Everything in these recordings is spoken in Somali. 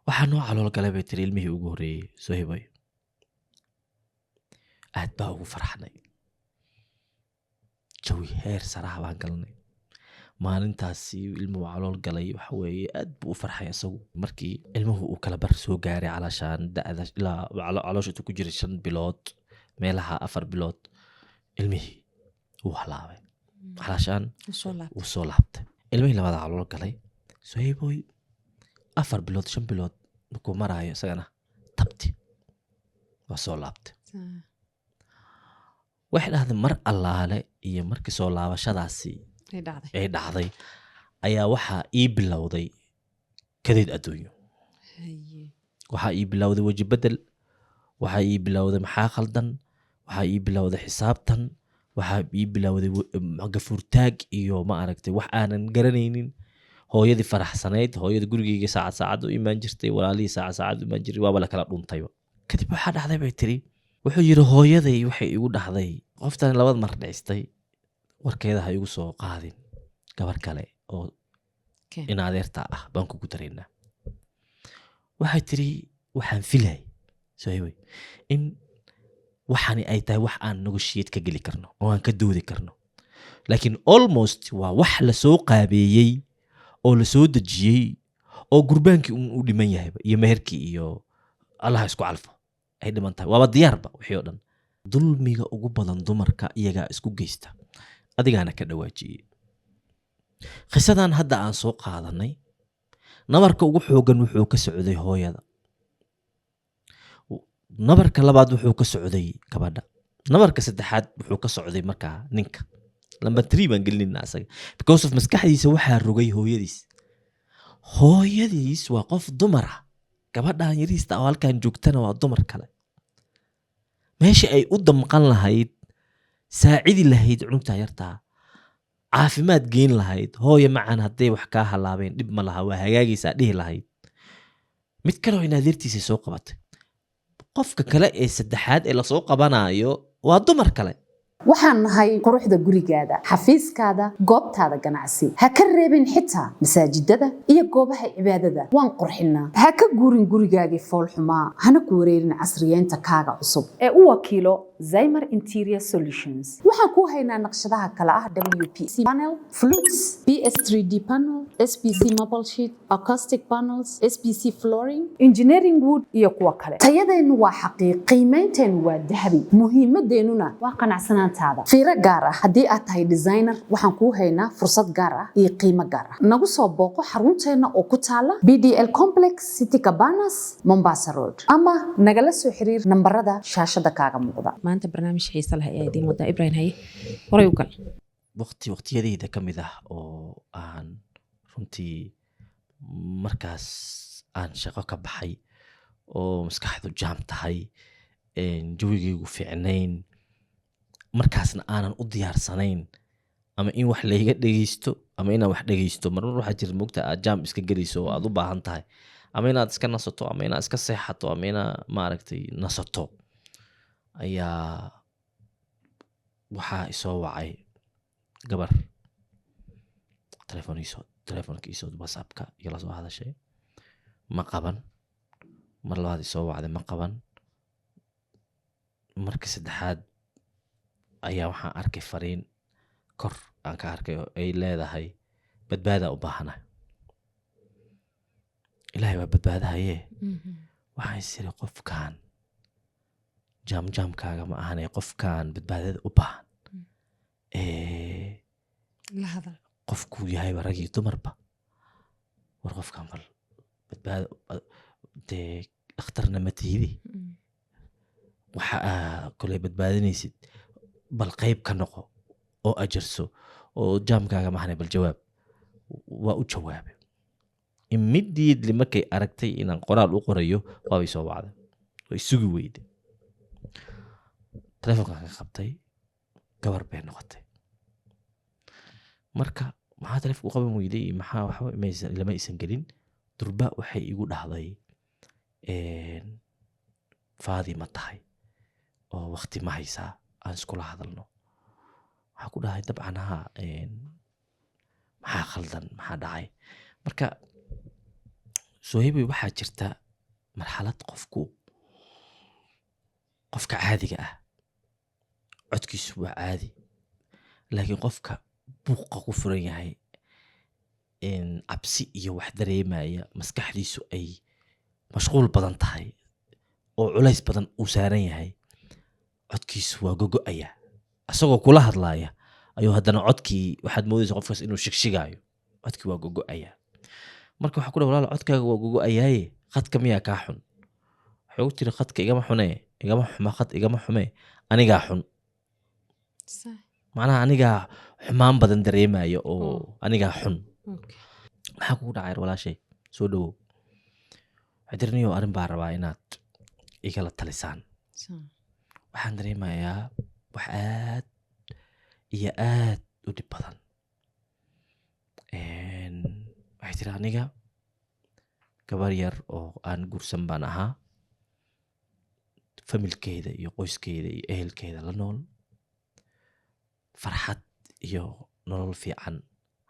Waxaa noo calool galay, bay tiri, ilmihii ugu horreeyey. Sohibay, aad baa ugu farxnay, jawi heer saraha baan galnay maalintaasi. Ilmuhu calool galay, waxa weeye aad buu u farxay isagu. Markii ilmuhu uu kala bar soo gaaray, calaashaan da'da ilaa caloosha intuu ku jiray 5 bilood, meelaha 4 bilood, ilmihii wuu halaabay, calaashaan soo laabtay. Wuu soo laabtay. Ilmihii labaad calool galay, Sohayboy, 4 bilood, 5 bilood markuu maraayo, isagana tabti waa soo laabtay. Waxay dhahday mar allaale iyo markii soo laabashadaasi ay dhacday, ay dhacday ayaa waxaa ii bilowday kadeed adduunyo. Waxaa ii bilowday weji bedel, waxaa ii bilowday maxaa khaldan, waxaa ii bilowday xisaabtan, waxaa ii bilowday gafuurtaag iyo, ma aragtay, wax aanan garanaynin. Hooyadii faraxsanayd, hooyada gurigeyga saacad saacad u imaan jirtay, walaalihii saacad saacad u imaan jiray, waaba la kala dhuntayba. Kadib waxaa dhacday, bay tiri, wuxuu yidhi, hooyaday waxay igu dhahday, qoftan labad mar dhicistay warkeeda ha igu soo qaadin, gabar kale oo Keen. in adeerta ah baan kugu daraynaa. Waxay tiri, waxaan filay, Sohibay, in waxani ay tahay wax aan negotiate ka geli karno oo aan ka doodi karno, laakiin almost waa wax lasoo qaabeeyey oo lasoo dejiyey oo gurbaankii un u dhiman yahayba iyo meherkii iyo Allaha isku calfo ay dhiman tahay, waaba diyaarba wixii oo dhan. Dulmiga ugu badan dumarka iyagaa isku geysta, adigaana ka dhawaajiyey. Qisadan hadda aan soo qaadanay, nabarka ugu xoogan wuxuu ka socday hooyada, nabarka labaad wuxuu ka socday gabadha, nabarka saddexaad wuxuu ka socday markaa ninka. Number three baan gelinayna asaga, because of maskaxdiisa waxaa rogay hooyadiis. Hooyadiis waa qof dumar ah, gabadhan yariista oo halkan joogtana waa dumar kale. Meesha ay u damqan lahayd, saacidi lahayd, cunugtaa yartaa caafimaad geyn lahayd, hooyo macan, hadday wax kaa halaabeen dhib ma laha, waa hagaagaysaa dhihi lahayd, mid kale oo inaadeertiisay soo qabatay. Qofka kale ee saddexaad ee lasoo qabanayo waa dumar kale. Waxaan nahay quruxda gurigaada, xafiiskaada, goobtaada ganacsi. Ha ka reebin xitaa masaajidada iyo goobaha cibaadada, waan qurxinaa. Ha ka guurin gurigaagii foolxumaa, hana ku wareerin casriyeynta kaaga cusub ee u wakiilo Zimar Interior Solutions. Waxaan kuu haynaa naqshadaha kale ah WPC panel, flutes, PS3D panel, SPC marble sheet, acoustic panels, SPC flooring, engineering wood iyo kuwa kale. Tayadeennu waa xaqiiq, qiimeynteennu waa dahabi, muhiimadeennuna waa qanacsanaantaada. Fiiro gaar ah, haddii aad tahay designer, waxaan kuu haynaa fursad gaar ah iyo qiimo gaar ah. Nagu soo booqo xarunteenna oo ku taala BDL Complex, City Cabanas, Mombasa Road, ama nagala soo xiriir nambarada shaashada kaaga muuqda. Maanta barnaamij xiise leh ayaa idiin wadaa. Ibrahim, haye, horay u gal. Waqti waqtiyadayda ka mid ah oo aan runtii markaas aan shaqo ka baxay oo maskaxdu jaam tahay, jawigaygu fiicnayn, markaasna aanan u diyaarsanayn ama in wax layga dhegeysto ama inaan wax dhegeysto. Marmar waxaa jira, mogta, aad jaam iska gelayso oo aad u baahan tahay ama inaad iska nasato ama inaad iska seexato ama inaad, maaragtay, nasato, ayaa waxaa isoo wacay gabar, telefoon iisoo, telefoonka iisoo, WhatsAppka iyo lasoo hadashay. Ma qaban. Mar labaad isoo wacday, ma qaban. Marka saddexaad ayaa waxaan arkay fariin kor aan ka arkay oo ay leedahay, badbaadaa u baahanahay, Ilaahay waa badbaadahaye. Waxaan is iri, qofkan jaamjaamkaaga ma ahane, qofkan badbaadada u baahan ee la hadal. Qofkuu yahayba, rag iyo dumarba, war qofkan bal badbaado. Dee dhakhtarna ma tihidi, waxa aa koley badbaadinaysid bal qayb ka noqo oo ajarso oo jaamkaaga mahane bal jawaab. Waa u jawaabay. Immediately markay aragtay inaan qoraal u qorayo, waabay soo wacday, way sugi weyday. Telefonkaan ka qabtay, gabar bay noqotay. Marka maxaa telefonka u qaban weyday iyo maxaa waxba lama aysan gelin. Durba waxay igu dhahday, "Faadi ma tahay oo waqti ma haysaa aan iskula hadalno?" Waxaa ku dhahay, "Dabcan haa, maxaa khaldan, maxaa dhacay?" Marka Sohibay, waxaa jirta marxalad qofku, qofka caadiga ah codkiisu waa caadi, laakiin qofka buuqa ku furan yahay, in cabsi iyo wax dareemaya, maskaxdiisu ay mashquul badan tahay oo culays badan uu saaran yahay, codkiisu waa gogo'aya. Asagoo kula hadlaaya ayuu haddana codkii waxaad moodaysa qofkaas inuu shigshigaayo. Codkii waa gogo'aya. Marka waxaa ku dhaha, "Walaal, codkaaga waa gogo'ayaaye, khadka miyaa kaa xun?" Waxay u tiri, "Khadka igama xunee, igama xuma, khad igama xume, anigaa xun." Macnaha anigaa xumaan badan dareemaya oo anigaa xun. "Maxaa kugu dhacay, walaashay? Soo dhowow." Waxay tiri, "Niyow, arrin baa rabaa inaad igala talisaan. Waxaan dareemayaa wax aad iyo aad u dhib badan." Waxay tiri, "Aniga gabar yar oo aan guursan baan ahaa, familkeeda iyo qoyskeeda iyo ehelkeeda la nool, farxad iyo nolol fiican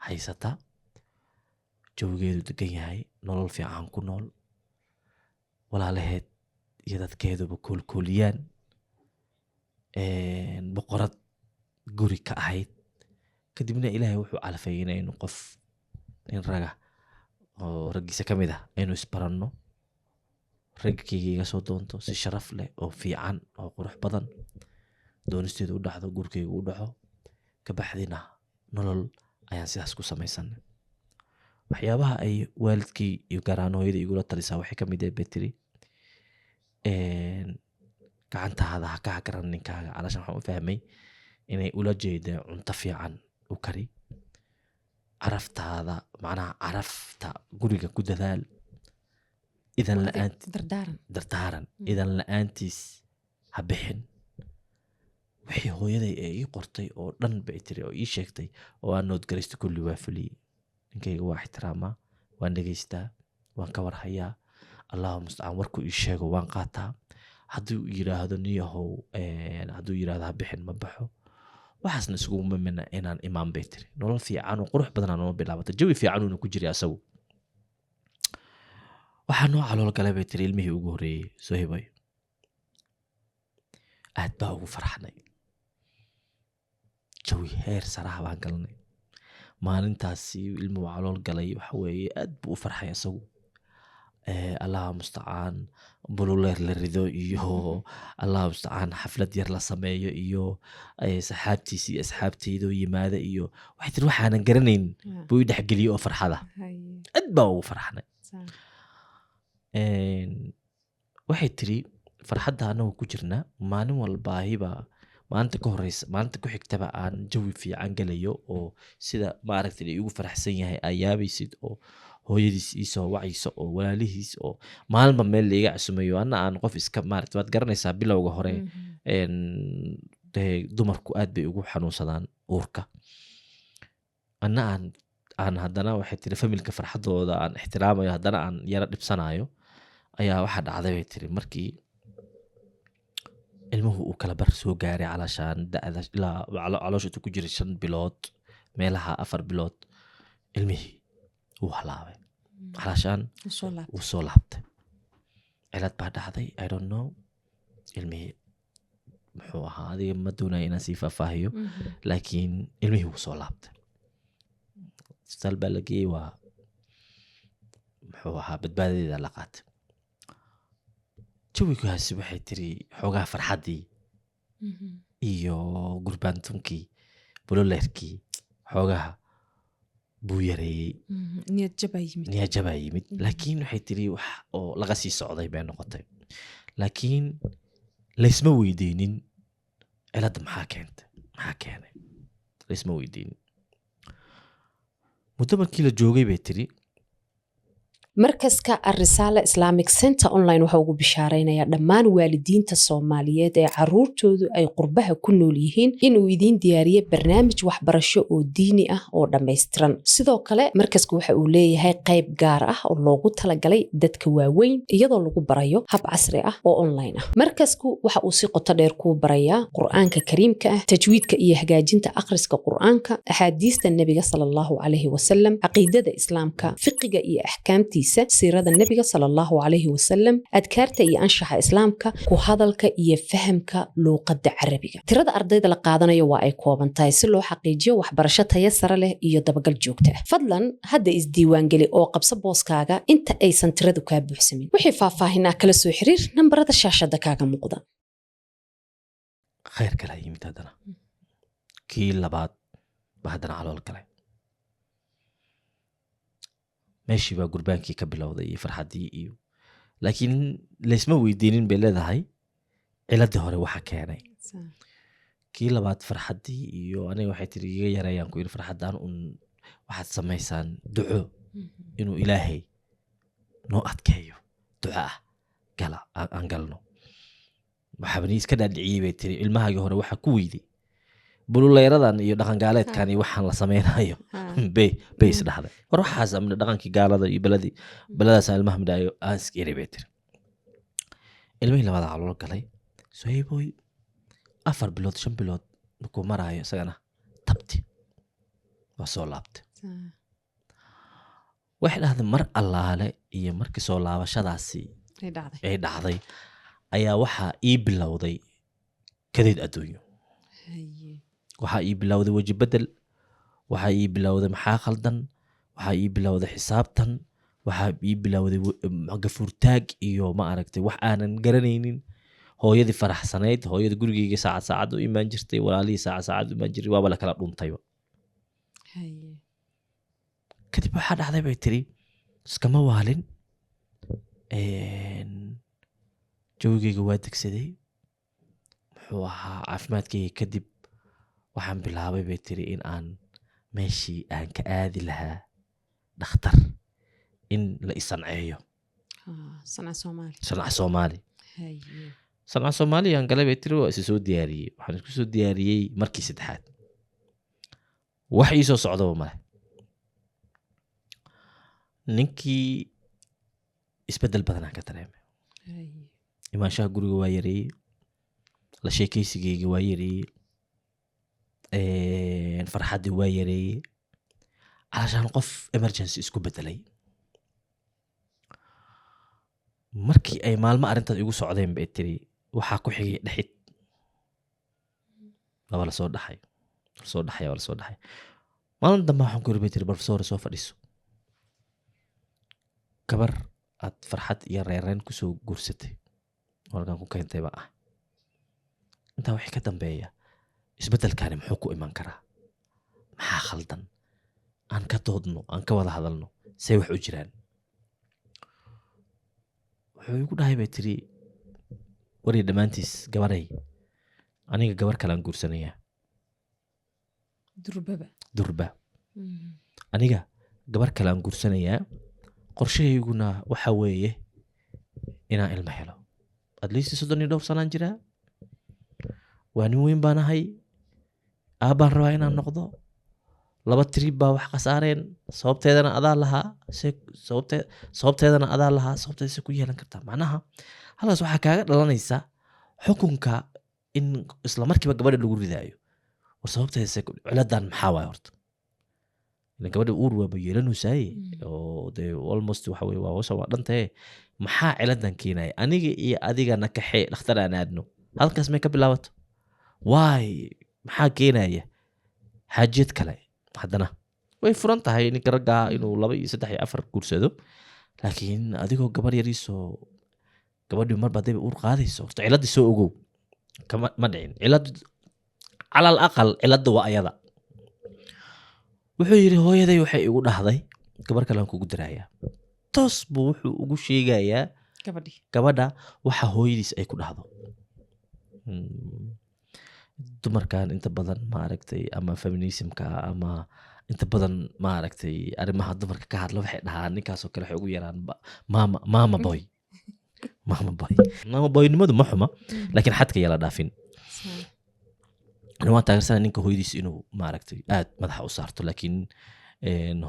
haysata, jawigeedu degan yahay, nolol fiican ku nool, walaalaheed iyo dadkeeduba koolkooliyaan, boqorad guri ka ahayd. Kadibna Ilaahay wuxuu calfay inaynu qof nin raga oo raggiisa ka mid ah aynu isbaranno, raggayga iga soo doonto si sharaf leh oo fiican oo qurux badan, doonisteedu u dhacdo, gurkaygu u dhaco, kabaxdina nolol ayaan sidaas ku samaysanay. Waxyaabaha ay waalidkii iyo gaar ahaan hooyada igula talisaa waxay ka mid ahayd," bay tiri, "gacantaada ha ka hagaran ninkaaga." Calaashan waxaan u fahmay inay ula jeedeen cunto fiican u kari, caraftaada, macnaha carafta guriga ku dadaal, idan la-aan Dardaaran. Dardaaran. Idan la-aantiis ha bixin. Wixii hooyaday ee ii qortay oo dhan, bay tiri, oo ii sheegtay oo aan noodgaraystay, kulli waa fuliyey. Ninkayga waa ixtiraamaa, waan dhegaystaa, waan ka warhayaa, Allahu mustacaan, warkuu ii sheego waan qaataa. Hadduu yiraahdo niyahow, hadduu yiraahdo ha bixin, ma baxo. Waxaasna isuguma mina inaan imaan," bay tiri. "Nolol fiican oo qurux badanaa noo bilaabatay, jawi fiicanuuna ku jiray asagu. Waxaa noo calool galay," bay tiri, "ilmihii ugu horreeyey. Sohibay, aad baa ugu farxnay, jawi heer saraha baan galnay. Maalintaasi ilmuhu calool galay, waxa weeye aad buu u farxay asagu. Allaha mustacaan, bululeer la rido iyo, Allahu mustacaan, xaflad yar la sameeyo iyo saxaabtiisi iyo asxaabteydoo yimaada iyo," waxay tiri, "waxaanan garanayn buu i dhexgeliyey oo farxada. Aad baa ugu farxnay." Waxay tiri, "Farxadda anagu ku jirna, maalin walbaahiba maalinta ka horeysa maalinta ku xigtaba aan jawi fiican gelayo oo sida maaragtay igu faraxsan yahay aa yaabaysid, oo hooyadiis iisoo wacayso oo walaalihiis oo maalinba meel laiga casumayo, anna aan qof iska maaragtay, waad garanaysaa, bilowga hore dee dumarku aad bay ugu xanuunsadaan uurka, anna aan haddana," waxay tiri, "familka farxadooda aan ixtiraamayo, haddana aan yara dhibsanayo ayaa waxaa dhacday," bay tiri, "markii ilmuhu uu kala bar soo gaaray, calaashaan da'da ilaa caloosha intuu ku jiray 5 bilood, meelaha 4 bilood, ilmihii wuu halaabay, calaashaan Soo laabtay. Wuu soo laabtay. Cilad baa dhacday, I don't know ilmihii muxuu ahaa, adiga ma doonaya inaan sii faahfaahiyo, laakiin ilmihii wuu soo laabtay. Isbitaal baa la geeyey, waa muxuu ahaa, badbaadadeeda la qaatay. Jawigaasi," waxay tiri, "xoogaa farxaddii iyo gurbaantunkii, bololeerkii xoogaha buu yareeyey." Niyad jabaa yimid. Niyad jabaa yimid. Laakiin waxay tiri, wax oo laga sii socday bay noqotay, laakiin laysma weydiinin ciladda maxaa keentay, maxaa keenay, laysma weydiinin. Muddo markii la joogay," bay tiri, Markaska Arisaala Islamic Center Online waxa ugu bishaaraynayaa dhammaan waalidiinta Soomaaliyeed ee caruurtoodu ay qurbaha ku nool yihiin inuu idiin diyaariyey barnaamij waxbarasho oo diini ah oo dhammaystiran. Sidoo kale markasku waxa uu leeyahay qayb gaar ah oo loogu talagalay dadka waaweyn, iyadoo lagu barayo hab casri ah oo online ah. Markasku waxa uu si qoto dheer kuu barayaa Qur-aanka Kariimka ah, tajwiidka iyo hagaajinta akhriska Qur-aanka, axaadiista Nebiga sala Allahu calayhi wasalam, caqiidada Islaamka, fiqiga iyo axkaamtiisa. Taariikhdiisa, siirada Nebiga sala Allahu calayhi wasalam, adkaarta iyo anshaxa Islaamka, ku hadalka iyo fahamka luuqadda Carabiga. Tirada ardayda la qaadanayo waa ay kooban tahay si loo xaqiijiyo waxbarasho tayo sare leh iyo dabagal joogto ah. Fadlan hadda isdiiwaangeli oo qabso booskaaga inta aysan tiradu kaa buuxsamin. Wixii faahfaahinaa kala soo xiriir nambarada shaashada kaaga muuqda. Khayr kalaa yimid haddana. Kii labaad ba haddana calool galay. Meeshii baa gurbaankii ka bilowday iyo farxaddii iyo, laakiin laysma weydiinin bay leedahay ciladii hore waxa keenay. Kii labaad farxaddii iyo aniga waxay tiri iga yareeyaan ku yidhi farxaddaan un, waxaad samaysaan duco inuu Ilaahay noo adkeeyo, duco ah gala aan galno. Waxaaba ni iska dhaadhiciyey bay tiri ilmahaagii hore waxaa ku weyday bululeeradan iyo dhaqangaaleedkan iyo waxaan la samaynayo bay isdhahday. War waxaas amna dhaqankii gaalada iyo beladii beladaas ilmaha midhaayo aan iska eri bay tiri. Ilmihii labaad calool galay, Sohayboy, 4 bilood 5 bilood markuu maraayo isagana tabti waa soo laabtay. Waxay dhahday mar allaale iyo markii soo laabashadaasi ay dhacday ayaa waxaa ii bilowday kadeed adduunyo, waxaa ii bilowday weji bedel, waxaa ii bilowday maxaa khaldan, waxaa ii bilowday xisaabtan, waxaa ii bilowday gafuurtaag iyo ma aragtay wax aanan garanaynin. Hooyadii faraxsanayd, hooyada gurigeyga saacad saacad u imaan jirtay, walaalihii saacad saacad u imaan jiray, waaba la kala dhuntayba. Kadib waxaa dhacday bay tiri iskama waalin, jawigeyga waa degsaday, muxuu ahaa caafimaadkeyga. Kadib waxaan bilaabay bay tiri in aan meeshii aan ka aadi lahaa dhakhtar in la isanceeyo. Sanca Soomaali. Sanca Soomaali. Sanca Soomaaliyaan galay bay tiri. Waa isi soo diyaariyey, waxaan isku soo diyaariyey markii saddexaad. Wax ii soo socdaba male. Ninkii isbeddel badanaan ka dareemay. Imaanshaha guriga waa yareeyey, la sheekaysigeyga waa yareeyey, farxaddii waa yareeyey, calashaan qof emergency isku bedelay. Markii ay maalmo arrintaas igu socdeen bay tiri waxaa ku xigay dhexid. Waaba lasoo dhaxay, lasoo dhaxay, waa lasoo dhaxay. Maalin dambe waxaan ku yiri bay tiri, "Professor, soo fadhiiso. Gabar aad farxad iyo reereen kusoo guursatay oo halkan ku keentay baa ah. Intaa wixii ka dambeeya isbeddelkani muxuu ku iman karaa? Maxaa khaldan? Aan ka doodno, aan ka wada hadalno, see wax u jiraan." Wuxuu igu dhahay bay tiri, "Wari dhammaantiis gabaray, aniga gabar kalean guursanayaa." Durbaba. Durba. "Aniga gabar kalean guursanayaa, qorshahayguna waxa weeye inaan ilmo helo. At least 32 sanaan jiraa, waa nin weyn baan ahay, aabbaan rabaa inaan noqdo. Laba trip baa wax khasaareen, sababteedana adaa lahaa, se sababteedana adaa lahaa, sababteeda se ku yeelan kartaa?" Macnaha halkaas waxaa kaaga dhalanaysa xukunka in isla markiiba gabadha lagu ridaayo. War sababteeda se ciladan maxaa waay horta? Ilan gabadha uur waaba yeelanaysaaye oo dee almost waxa weye waa hawsha waa dhantaye. Maxaa ciladan keenaya? Aniga iyo adigana kaxee dhakhtar aan aadno. Halkaas may ka bilaabato. Waay, maxaa keenaya xaajiyad kale? Haddana way furan tahay ninka raggaa inuu laba iyo saddex iyo afar guursado, laakiin adigoo gabar yariisoo gabadhii marba hadayba uur qaadayso, horta ciladii soo ogow. Kama ma dhicin cilad, calal aqal ciladda waa ayada. Wuxuu yidhi hooyaday waxay igu dhahday gabar kale aan kugu dirayaa. Toos buu wuxuu ugu sheegayaa gabadhii. Gabadha waxa hooyadiis ay ku dhahdo. Dumarkan inta badan maaragtay ama feminismka ama inta badan maaragtay arrimaha dumarka ka hadla waxay dhahaan ninkaasoo kale waxay ugu yaraan mama boy, mama boy. Mama boynimadu ma xuma, laakiin xadka yaa la dhaafin. Ani waan taageersanaa ninka hooyadiis inuu maaragtay aad madaxa u saarto, laakiin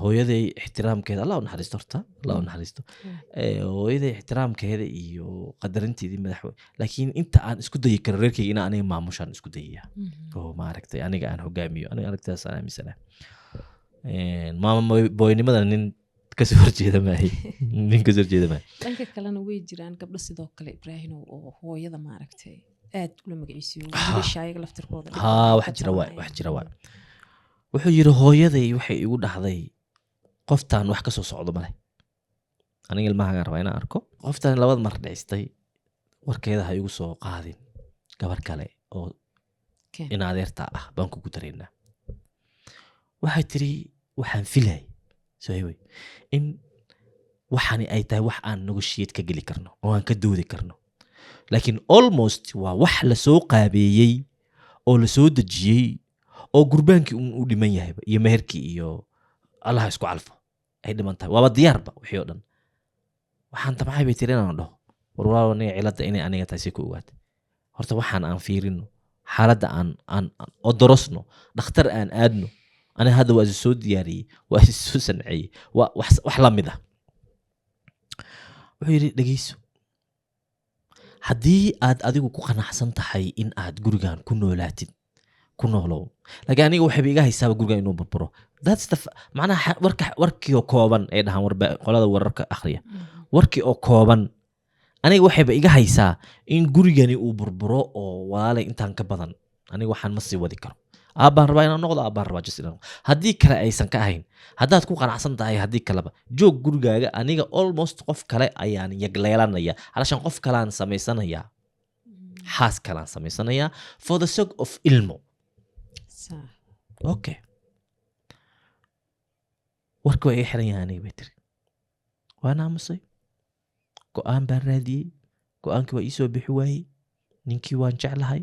hooyaday ixtiraamkeeda Allah u naxariisto, horta Allah u naxariisto. Hooyaday ixtiraamkeeda iyo qadarinteedii madaxwe, laakiin inta aan isku dayi karo reerkeyga inaan aniga maamushaan isku dayaya oo maaragtay aniga aan hogaamiyo. Aniga aragtidaas aan aaminsanahay. Maama boynimada nin Kasoo horjeeda maahi, nin kasoo horjeeda maahi. Dhanka kalena way jiraan gabdho sidoo kale, Ibraahino, oo hooyada maaragtay aad ula magaciisiyo wiilasha ayaga laftirkooda dhib Haa, ka wax jira waay. tabanaya. Wax jira waay. Wuxuu yidhi, hooyaday waxay igu dhahday, qoftaan wax ka soo socdo male, aniga ilmahagaan rabaa inaan arko. Qoftaan labada mar dhicistay, warkeeda ha igu soo qaadin, gabar kale oo Keen. in adeertaa ah baan kugu dareynaa. Waxay tiri, waxaan filay sohewey in waxani ay tahay wax aan negotiate ka geli karno oo aan ka doodi karno, laakiin almost waa wax lasoo qaabeeyey oo lasoo dejiyey oo gurbaankii un u dhiman yahayba iyo meherkii iyo Allaha isku calfo ay dhiman tahay. Waaba diyaarba wixii oo dhan. Waxaan damcay, bay tiri, inaan dhaho, war walaalo, aniga cilada inay aniga tahay si ku ogaatay. Horta waxaan aan fiirino, xaaladda aan odorosno, dhakhtar aan aadno. Aniga hadda waa is soo diyaariyey, waa is soo sanceeyey, waa wax la mid ah. Wuxuu yidhi, dhegeyso, haddii aad adigu ku qanacsan tahay in aad gurigan ku noolaatid, ku noolow, laakiin aniga waxayba iga haysaaba gurigan inuu burburo. That's the macnaha warka, warkii oo kooban ay dhahaan warba qolada wararka akhriya, warkii oo kooban, aniga waxayba iga haysaa in gurigani uu burburo oo walaalay intaan ka badan aniga waxaan ma sii wadi karo. Aabbaan rabaa inaan noqdo, aabbaan rabaa just inaan noqdo. Haddii kale aysan ka ahayn, haddaad ku qanacsan tahay, haddii kaleba joog gurigaaga. Aniga almost qof kale ayaan yagleelanaya, halashan qof kalaan samaysanayaa, xaas kalaan samaysanayaa for the sake of ilmo. Okay, warka waa iga xiran yahay aniga, bay tiri. Waan aamusay, go-aan baan raadiyey, go-aankii waa iisoo bixi waayey. Ninkii waan jeclahay.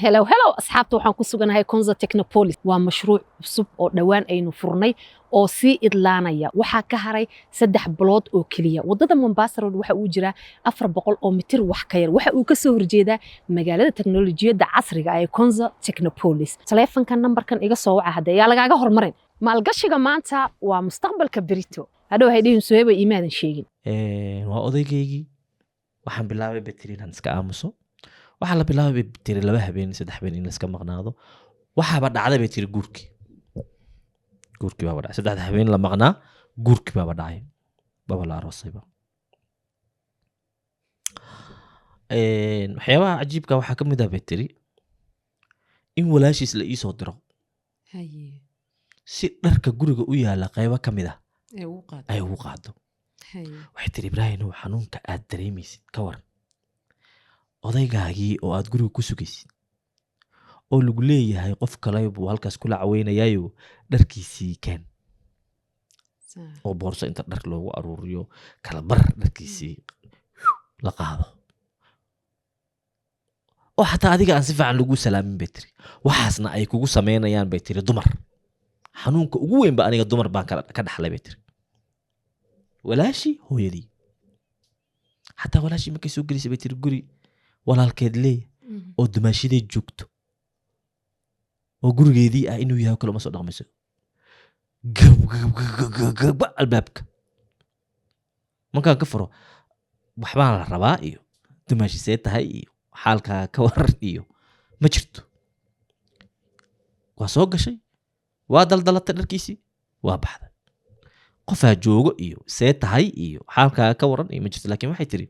Hello, hello, asxaabta. Waxaan ku suganahay Konza Technopolis. Waa mashruuc cusub oo dhowaan aynu furnay oo sii idlaanaya. Waxaa ka haray 3 bilood oo keliya. Wadada Mombasa Road waxa uu jiraa 400 oo mitir wax ka yar. Waxa uu ka soo horjeedaa magaalada teknolojiyadda casriga ah ee Konza Technopolis. Taleefankan, nambarkan iga soo waca hadda, yaa lagaaga hormarin. Maalgashiga maanta waa mustaqbalka berito. Hadhow hay dhihin, Suhayba imaadan sheegin. Waa odaygaygii. Waxaan bilaabay, bay tiri, inaan iska aamuso. Waxaa la bilaabay, bay tiri, 2 habeen, 3 habeen in laiska maqnaado. Waxaaba dhacday, bay tiri, guurkii. Guurkii baaba dhacay. Saddexda habeen la maqnaa, guurkii baaba dhacay, baaba la aroosayba. Waxyaabaha cajiibka waxaa ka mid ah, bay tiri, in walaashiis la iisoo diro si dharka guriga u yaala qaybo ka mid ah ay ugu qaado. Waxay tiri, Ibraahimow, xanuunka aad dareemaysid ka waran, odaygaagii oo aad guriga ku sugaysid oo lagu leeyahay qof kale buu halkaas kula caweynayaayo, dharkiisii keen, oo boorso inta dhar loogu aruuriyo kala bar dharkiisii la qaado, oo xataa adiga aan si fiican lagu salaamin, bay tiri. Waxaasna ay kugu sameynayaan, bay tiri, dumar. Xanuunka ugu weyn ba aniga dumar baan ka dhaxlay, bay tiri. Walaashii, hooyadii, xataa walaashii markay soo gelisay, bay tiri, guri walaalkeed leeya oo dumaashadeed joogto oo gurigeedii ah inuu yahay oo kale uma soo dhaqmayso. Gab gab gab gab gab albaabka markaan ka furo, waxbaan la rabaa iyo dumaashisee tahay iyo xaalkaa ka waran iyo ma jirto. Waa soo gashay, waa daldalatay dharkiisii, waa baxday. Qofaa joogo iyo see tahay iyo xaalkaa ka waran iyo ma jirto. Laakiin waxay tiri,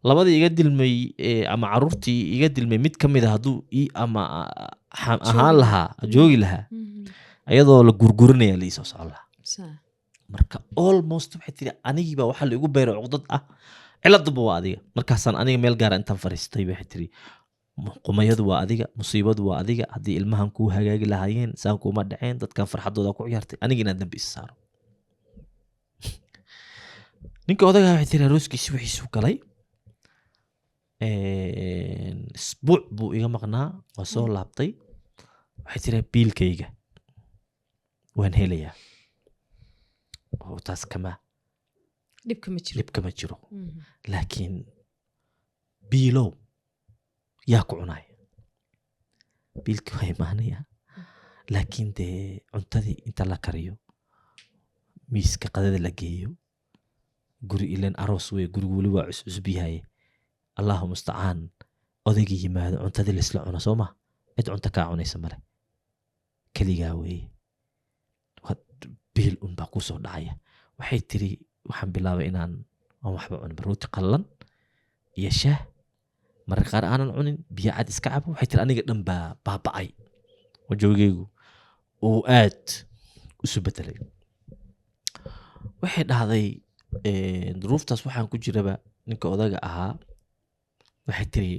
labadii iga dilmay ama caruurtii iga dilmay mid ka mid a hadduu ii ama ahaan lahaa, joogi lahaa, ayadoo la gurgurinaya la iisoo socon lahaa. Marka almost waxay tiri, anigiiba waxaa la igu beeray cuqdad ah, ciladuba waa adiga. Markaasaan aniga meel gaara intaan fariistay, waxay tiri, qumayadu waa adiga, musiibadu waa adiga. Haddii ilmahan kuu hagaagi lahaayeen, saan kuuma dhaceen. Dadkan farxadooda ku ciyaartay, aniga inaan dambi is saaro. Ninka odagaa, waxay tiri, arooskiisi wixiisuu galay. Isbuuc buu iga maqnaa, waa soo laabtay. Waxay tiri, biilkayga waan helayaa oo taas kama dhibka ma jiro. Dhibka ma jiro. Laakiin biilow yaa ku cunaya? Biilki waa imaanaya, laakiin dee cuntadii inta la kariyo, miiska qadada la geeyo, guri ilan aroos wey, gurigu weli waa cuscusub yahay, Allahu mustacaan, odaygii yimaado, cuntadii laisla cuno, soo ma cid cunto kaa cunaysa male, keligaa weeye. Biil unbaa kusoo dhacaya. Waxay tiri, waxaan bilaabay inaan aan waxba cunin, rooti qallalan iyo shaah, mararka qaar aanan cunin, biyo cad iska cabo. Waxay tiri, aniga dhan baa baaba'ay oo joogaygu uu aad isu bedelay. Waxay dhahday, duruuftaas waxaan ku jiraba ninka odaga ahaa, waxay tiri,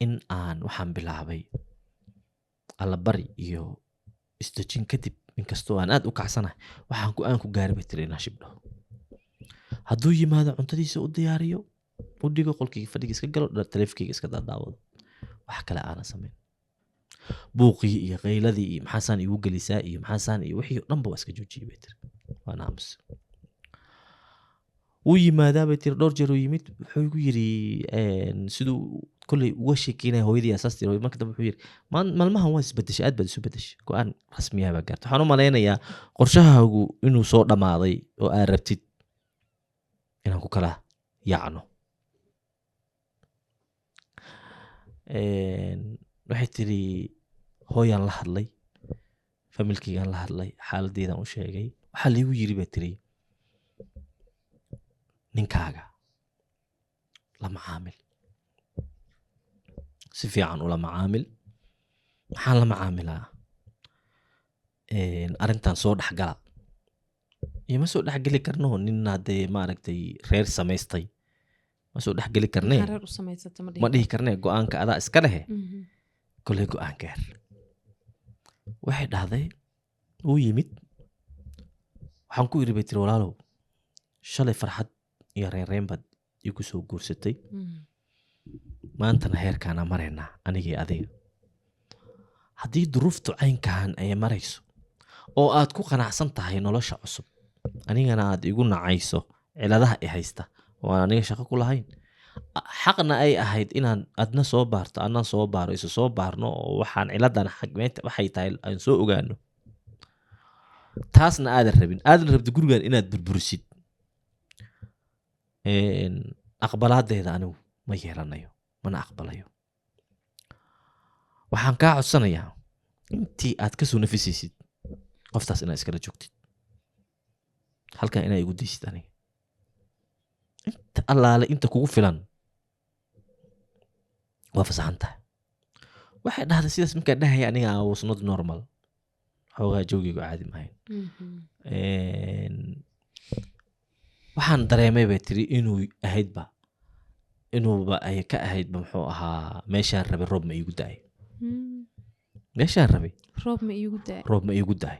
in aan waxaan bilaabay allabari iyo isdejin kadib, inkastoo aan aad u kacsanahay, waxaan go-aan ku gaaray, bay tiri, inaan shibdho. Hadduu yimaado, cuntadiisa u diyaariyo, u dhigo, qolkayga fadhiga iska galo, taleefankayga iska daadaawado, wax kale aanan samayn. Buuqii iyo qayladii iyo maxaasaan igu gelisaa iyo maxaasaan iyo wixii oo dhanba waa iska joojiyey, bay tiri, waan aamus. Wuu yimaadaa, bay tiri, dhowr jeer uu yimid. Wuxuu igu yiri, siduu kolley uga sheekeynaya hooyadii asaas tiri, marka dambe wuxuu yiri, "Maalmahan waa isbedeshay, aad baad isu bedeshay, go-aan rasmiya baa gaartay. Waxaan u malaynayaa qorshahaagu inuu soo dhammaaday oo aad rabtid inaan ku kala yaacno." Waxay tiri, hooyaan la hadlay, familkeygaan la hadlay, xaaladdeydaan u sheegay. Waxaa liigu yiri, bay tiri, ninkaaga la macaamil, si fiican ula macaamil. Maxaan la macaamilaa? Arrintan soo dhexgala iyo ma soo dhexgeli karno. Nin haddee maaragtay reer samaystay ma soo dhexgeli karnee. Maxaa reer u samaysata ma ma dhihi karnee, go-aanka adaa iska lehe. Koley go-aan gaar. Waxay dhahday, wuu yimid. Waxaan ku iri, bay tiri, walaalow, shalay farxad iyo reereen baad igu soo guursatay, maantana heerkaana maraynaa anigii adiga. Haddii duruuftu caynkan ay marayso oo aad ku qanacsan tahay nolosha cusub, anigana aad igu nacayso ciladaha i haysta oo aan aniga shaqo ku lahayn, xaqna ay ahayd inaan adna soo baarto, adna soo baaro, isu soo baarno oo waxaan ciladan xagmeynta waxay tahay aan soo ogaano, taasna aadan rabin, aadan rabti gurigan inaad burburisid, aqbalaadeeda anigu ma yeelanayo, mana aqbalayo. Waxaan kaa codsanayaa intii aad kasoo nafisaysid qoftaas inaad iskala joogtid halkan, inaad igu daysid aniga inta allaale inta kugu filan waa fasaxan tahay. Waxay dhahday, sidaas markaa dhahaya, aniga I was not normal, xoogaa joogaygu caadi maahayn. Waxaan dareemay, bay tiri, inuu ahaydba, inuuba ay ka ahaydba, muxuu ahaa, meeshaan rabay roob ma iigu da'ay, meeshaan rabay roob ma iigu daay. Roob ma iigu da'ay.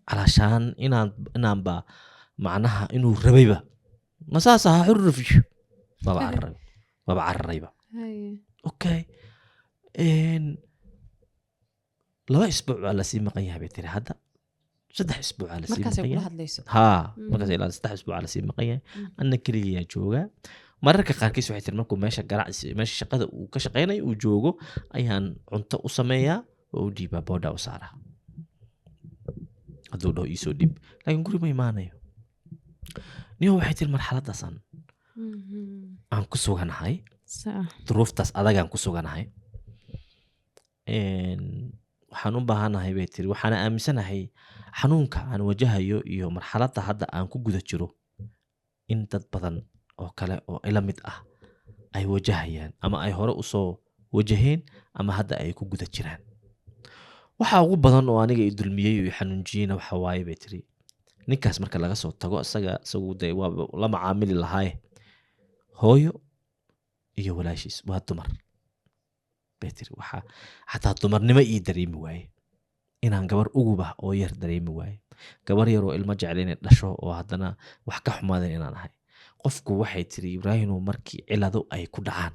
Calaashaan inaanba macnaha inuu rabayba ma saas ahaa xurruf, waaba cararay, waaba cararayba. Okay, 2 isbuuc baa lasii maqan yahay, bay tiri. Hadda 3 isbuuc aa lasii markaasay maqan kula yahay. Hadlayso. Haa, markaas ilaa 3 isbuuc aa lasii maqan yahay. Anna keligayaa joogaa. Mararka qaarkiis, waxay tiri, markuu meesha ganacsi, meesha shaqada uu ka shaqaynayo uu joogo, ayaan cunto u sameeyaa oo u dhiibaa, boodha u saaraa hadduu dhaho iisoo dhiib, laakiin guri ma imaanayo niyo. Waxay tiri, marxaladaasaan aan ku suganahay, duruuftaas adagaan ku suganahay. Waxaan u baahanahay, bay tiri, waxaana aaminsanahay xanuunka aan wajahayo iyo marxaladda hadda aan ku guda jiro in dad badan oo kale oo ila mid ah ay wajahayaan ama ay hore usoo wajaheen ama hadda ay ku guda jiraan. Waxa ugu badan oo aniga i dulmiyey oo i xanuunjiyeyna waxa waaye, bay tiri, ninkaas marka laga soo tago, isaga isagu dee waa la macaamili lahaaye, hooyo iyo walaashiis waa dumar, bay tiri. Waxaa xataa dumarnimo ii dareemi waaye, inaan gabar uguba oo yar dareemi waaye, gabar yar oo ilmo jecel inay dhasho oo haddana wax ka xumaadeen inaan ahay. Qofku, waxay tiri, Ibraahimow, markii cilado ay ku dhacaan,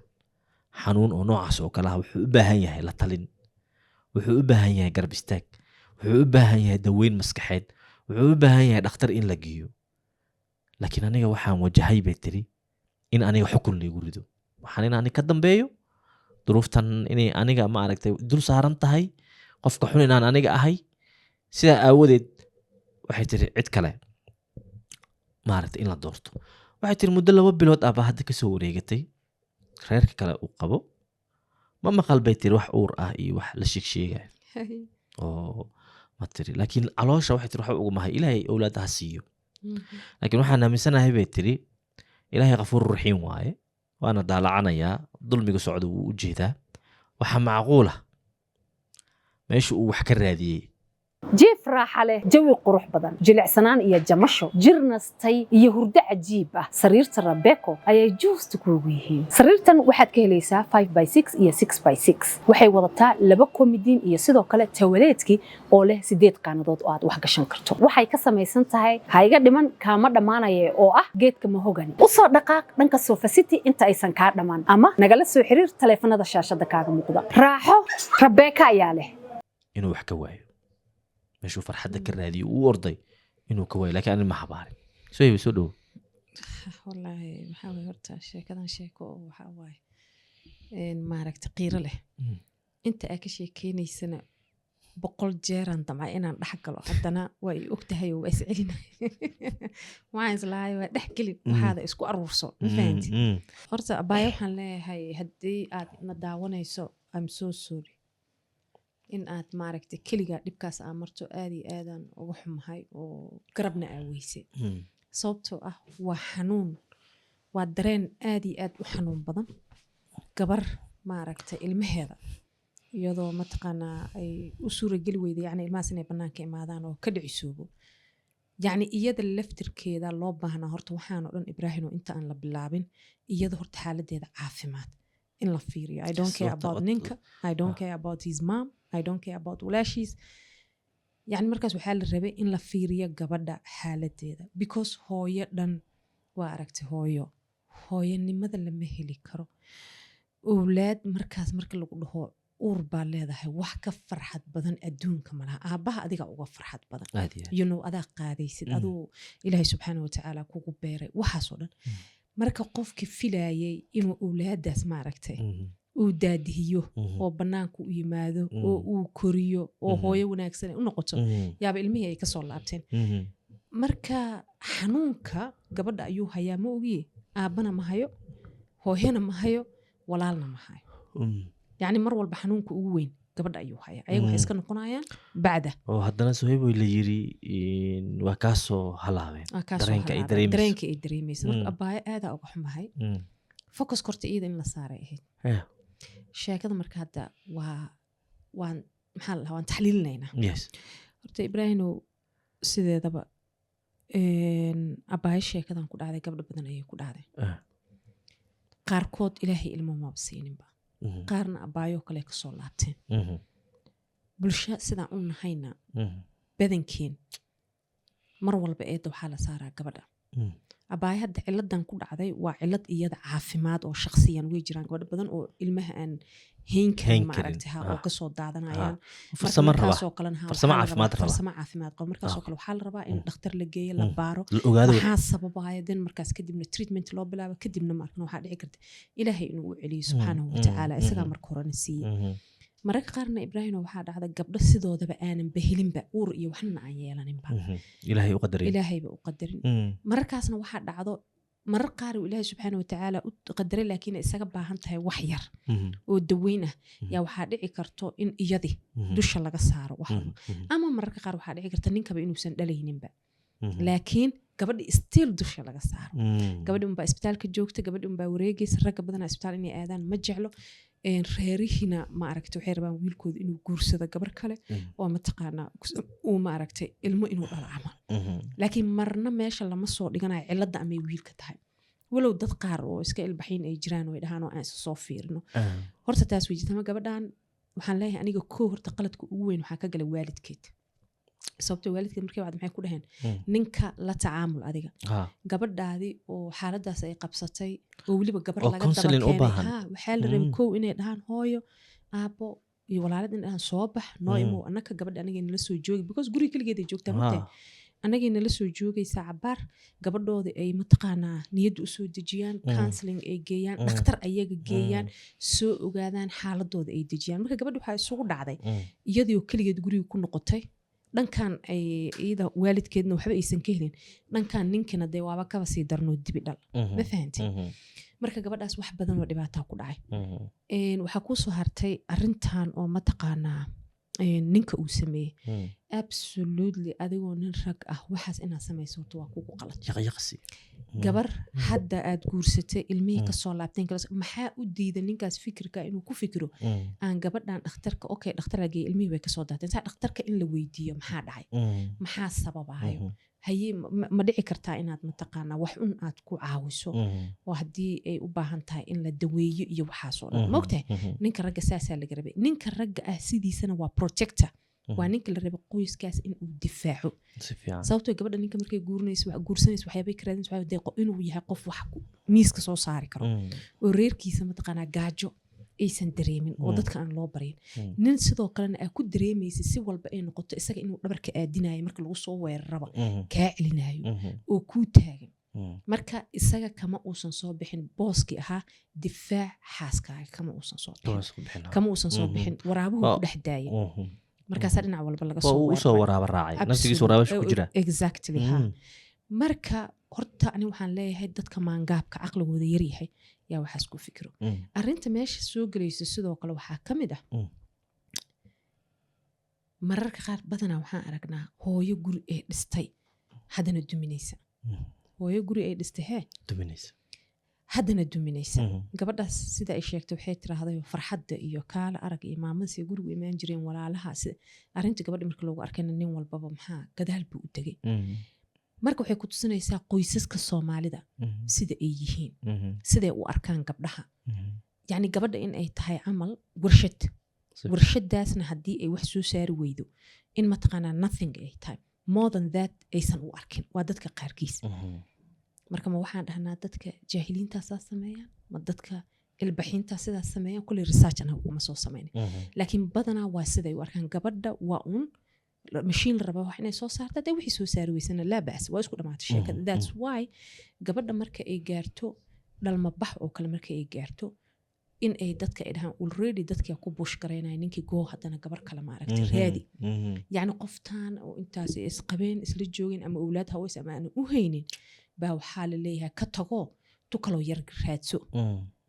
xanuun oo noocaas oo kale ah, wuxuu u baahan yahay la talin, wuxuu u baahan yahay garab istaag, wuxuu u baahan yahay daweyn maskaxeed, wuxuu u baahan yahay dhakhtar in la geeyo. Laakiin aniga waxaan wajahay, bay tiri, in aniga xukun laygu rido, waxaan in aniga ka dambeeyo duruuftan, inay aniga maaragtay dul saaran tahay, qofka xun inaan aniga ahay. Sidaa aawadeed, waxay tiri, cid kale maaragtay in la doorto. Waxay tiri, muddo 2 bilood ah baa hadda kasoo wareegatay reerka kale uu qabo. Ma maqal, bay tiri, wax uur ah iyo wax la sheeg sheegayo oo Ma tiri, laakiin caloosha waxay tiri waxba ugu mahay, Ilaahay owlaadda ha siiyo, laakiin waxaan aaminsanahay, bay tiri, Ilaahay Kafuur Raxiim waaye, waana daalacanayaa dulmiga socda, wuu u jeedaa. Waxaa macquula meesha uu wax ka raadiyey. Jiif raaxa leh, jawi qurux badan, jilicsanaan iyo jamasho, jir nastay iyo hurdo cajiib ah, sariirta Rabeko ayay juusta kuugu yihiin. Sariirtan waxaad ka helaysaa 5 by 6 iyo 6 by 6. Waxay wadataa laba komidiin iyo sidoo kale tawaleedkii oo leh sideed qaanadood oo aad wax gashan karto. Waxay ka samaysan tahay hayga dhiman kaama dhammaanaya oo ah geedka mahogani. U soo dhaqaaq dhanka Sofa City inta aysan kaa dhammaan, ama nagala soo xiriir taleefanada shaashada kaaga muuqda. Raaxo Rabeka ayaa leh. Inuu wax ka waayo meeshuu farxadda ka raadiyo uu orday, inuu ka waayo, laakiin ani ma habaarin. Soo hibe, soo dhowo. Wallaahi, maxaa waye, horta sheekadan sheeko oo waxaa waaye maaragta qiiro leh. Inta aa ka sheekeynaysana 100 jeeraan damca inaan dhex galo, haddana waa i ogtahay oo waa is celinay. Waxaan islahay waa dhex gelin, waxaada isku aruurso, ma fahanti? Horta abaayo, waxaan leeyahay, haddii aad na daawanayso, I'm so sorry in aad maaragta keligaa dhibkaas aa marto. Aad iyo aadaan uga xumahay oo garabna aa weysay, sababtoo ah waa xanuun, waa dareen aad iyo aad u xanuun badan. Gabar maaragta ilmaheeda iyadoo mataqaanaa ay u suurageli weyday, yani ilmahaas inay banaanka imaadaan oo ka dhicisoobo, yacni iyada laftirkeeda loo baahnaa. Horta waxaan oo dhan, Ibraahino, inta aan la bilaabin, iyada horta xaaladeeda caafimaad in la fiiriyo. I don't care about ninka, I don't care about his mom, I don't care about walaashiis. Yani markaas waxaa la rabay in la fiiriyo gabadha xaaladeeda, because hooyo dhan waa aragtay, hooyo hooyanimada lama heli karo. Owlaad markaas marka lagu dhaho uur baa leedahay, wax ka farxad badan adduunka malaha. Aabbaha adiga uga farxad badan. Aad iyo aad. Adaa qaadaysid, aduu Ilaahay subxaana watacaala kugu beeray waxaasoo dhan. Marka qofkii filayay inuu owlaadaas maaragtay uu daadihiyo oo bannaanka u yimaado oo uu koriyo oo hooyo wanaagsan ay u noqoto, yaaba ilmihii ay kasoo laabteen. Marka xanuunka gabadha ayuu hayaa, ma ogiye aabbana ma hayo, hooyana ma hayo, walaalna ma hayo. Yacni mar walba xanuunka ugu weyn gabadha ayuu hayaa, ayaga waxay iska noqonayaan bacda. Oo haddana Sohayboy la yiri waa kaasoo halaabeen. Waa kaasoo Dareenka ay halaabay. dareemayso. Dareenka ay dareemayso. Marka abaayo, aadaa uga xumahay. Focus korta iyada in la saaray ahayd sheekada. Marka hadda waa waan, maxaa la dhahaa, waan taxliilinaynaa. Horta Ibraahimow, sideedaba abaayo sheekadan ku dhacday gabdho badan ayay ku dhacday. Qaarkood Ilaahay ilmo maba siininba, qaarna abaayoo kale kasoo laabteen. Bulsho sidaan u nahayna, badankeen mar walba eedda waxaa la saaraa gabadha. Abaayo hadda ciladan ku dhacday waa cilad iyada caafimaad oo shakhsiyan. Way jiraan gabadho badan oo ilmaha aan hayn karin, Hayn ma karin, aragtay, ha, oo kasoo daadanayaan. Farsamo raba. Markaasoo kalena ha, Farsamo waxaa la caafimaad rabaa- raba. Farsamo caafimaad qabo. Markaasoo kale waxaa la rabaa in dhakhtar la geeyo, la baaro la ogaado maxaa sababaya. Den markaas kadibna treatment loo bilaabo, kadibna markana waxaa dhici karta Ilaahay inuu u celiyo subxaanahu watacaala, isagaa marka horena siiyey. Mararka qaarna, Ibraahimo, waxaa dhacda gabdho sidoodaba aanan bahelinba uur iyo waxna aan yeelaninba. Ilaahay u qadaray. Ilaahayba u qadarin. Mararkaasna waxaa dhacdo marar qaar uu Ilaahay subxaana watacaala u qadaray, laakiin ay isaga baahan tahay wax yar oo daweyn ah. Yaa waxaa dhici karto in iyadii dusha laga saaro wax walba. Ama mararka qaar waxaa dhici karta ninkaba inuusan dhalayninba, laakiin gabadhi still dusha laga saaro. Gabadhi unbaa isbitaalka joogta, gabadhi unbaa wareegaysa. Ragga badanaa isbitaal inay aadaan ma jeclo. Reerihiina ma aragtay, waxay rabaan wiilkooda inuu guursado gabar kale oo mataqaanaa uu ma aragtay ilmo inuu dhalo camal. Laakiin marna meesha lama soo dhiganayo cilladda amay wiilka tahay, walow dad qaar oo iska ilbaxayn ay jiraan oo ay dhahaan oo aan isa soo fiirino. Horta taas way jirta. Ma gabadhan waxaan leeyahay aniga, koo horta qaladka ugu weyn waxaa ka galay waalidkeed, sababto waalidkeed markay wacda maxay ku dhaheen? Ninka la tacaamul adiga. Gabadhaadii oo xaaladaas ay qabsatay oo weliba gabar Oo laga daba counseling u keenay, baahan. Ha, waxaa la rabay kow inay dhahaan hooyo, aabbo iyo walaalad, in dhahaan soo bax, noo imow, annaka gabadha anagay nala soo joogi, because guriga keligeed ay joogtaa, mogtahay, anagay nala soo joogaysaa cabaar. Gabadhooda ay mataqaanaa niyadda usoo dejiyaan, counseling ay geeyaan, dhakhtar ayaga geeyaan, soo ogaadaan xaaladooda, ay dejiyaan. Marka gabadha waxaa isugu dhacday iyadoo keligeed guriga ku noqotay, dhankan ay iyada waalidkeedna waxba aysan ka helin, dhankan ninkina dee waaba kaba sii darnoo dibi dhal, ma fahantay? Marka gabadhaas wax badan oo dhibaataa ku dhacay. Waxaa kuu soo hartay arrintan oo mataqaanaa ninka uu sameeyey. Absolutely, adigoo nin rag ah waxaas inaad samayso horta waa kugu qalad. Yaqyaqsi. Gabar hadda aad guursatay, ilmihii kasoo laabteen, maxaa u diida ninkaas fikirka inuu ku fikiro aan gabadhan dhakhtarka, okay, dhakhtar la geeyay, ilmihii way kasoo daateen, saa dhakhtarka in la weydiiyo maxaa dhacay, maxaa sababayo, haye, ma dhici kartaa inaad mataqaanaa wax un aad ku caawiso oo haddii ay u baahan tahay in la daweeyo iyo waxaasoo dhan, maogtahay? Ninka ragga saasaa laga rabay. Ninka ragga ah sidiisana waa protector, waa ninka la rabay qoyskaas in uu difaaco. Si fiican. Sababtoo gabadha ninka markay guurinayso, wax guursanayso, waxyaabay ka raadinayso, waxaa dee inuu yahay qof wax miiska soo saari karo oo reerkiisa mataqaanaa gaajo aysan dareemin oo dadka aan loo baryin. Nin sidoo kalena aa ku dareemaysa si walba ay noqoto isaga inuu dhabarka aadinayo marka lagu soo weeraraba, kaa celinayo oo kuu taagan. Marka isaga kama uusan soo bixin booskii ahaa difaac xaaskaaga, kama uusan soo bixin. Kama soo bixin, ha. Kama uusan soo bixin. Waraabuhu ku dhex daayay, markaasaa dhinac walba laga waa soo uu usoo weeraray. Waraaba raacay naftigiisa, waraabasha ku jira. Exactly, ha. Marka horta ani waxaan leeyahay dadka maangaabka, caqligooda yaryahay yaa waxaas ku fikiro. Arrinta meesha soo gelaysa sidoo kale waxaa ka mid ah mararka qaar badanaa waxaan aragnaa hooyo guri ee dhistay haddana duminaysa. Hooyo guri ay dhistay hee duminaysa. Haddana duminaysa. Gabadhaas sida ay sheegtay, waxay tiraahday farxadda iyo kaala arag iyo maamadasi gurigu imaan jireen walaalaha, sida arrinta gabadha marka loogu arkayna nin walbaba maxaa gadaal buu u tegay. Marka waxay ku tusinaysaa qoysaska Soomaalida sida ay yihiin, siday u arkaan gabdhaha, yacni gabadha in ay tahay camal warshad. Warshadaasna haddii ay wax soo saari weydo in mataqaanaa nothing ay tahay, more than that aysan u arkin, waa dadka qaarkiis. Marka ma waxaan dhahnaa dadka jaahiliintaasaa sameeyaan, ma dadka ilbaxiintaa sidaas sameeyaan? Kulley research anaga kuma soo samaynin, laakiin badanaa waa siday u arkaan gabadha, waa uun mashiin la rabaa wax inay soo saarta. Hadday wixii soo saari weysana, laa bas, waa isku dhamaatay sheekada. That's why gabadha marka ay gaarto dhalmabax oo kale, marka ay gaarto in ay dadka ay dhahaan already dadkaa ku push garaynaya ninkii, goo haddana gabar kale maaragtay raadi. Yacni qoftaan oo intaas ay isqabeen, isla joogeen, ama owlaad haweys ama aanan u haynin baa waxaa la leeyahay ka tago, tu kaloo yar raadso.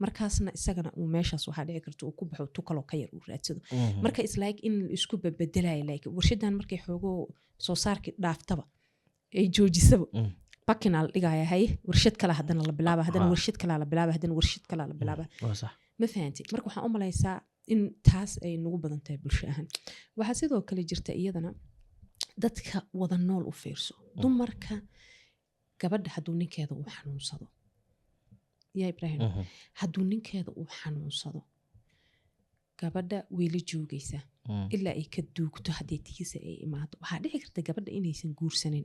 Markaasna isagana uu meeshaas waxaa dhici karta uu ku baxo, tu kaloo ka yar uu raadsado. Marka is like in la isku babedelayo, like warshadan markay xoogoo soo saarkii dhaaftaba ay joojisaba, bakinaa la dhigaya, haye, warshad kale haddana la bilaaba, haddana warshad kalaa la bilaaba, haddana warshad kalaa la bilaaba. Waa sax. Ma fahantay? Marka waxaan u malaysaa in taas ay nagu badan tahay bulsho ahaan. Waxaa sidoo kale jirta iyadana dadka wada nool, u fiirso dumarka, gabadha hadduu ninkeeda uu xanuunsado, yaa Ibraahim, hadduu ninkeeda uu xanuunsado, gabadha way la joogaysaa ilaa ay ka duugto. Haddii tiisa ay imaado, waxaa dhici karta gabadha inaysan guursanin.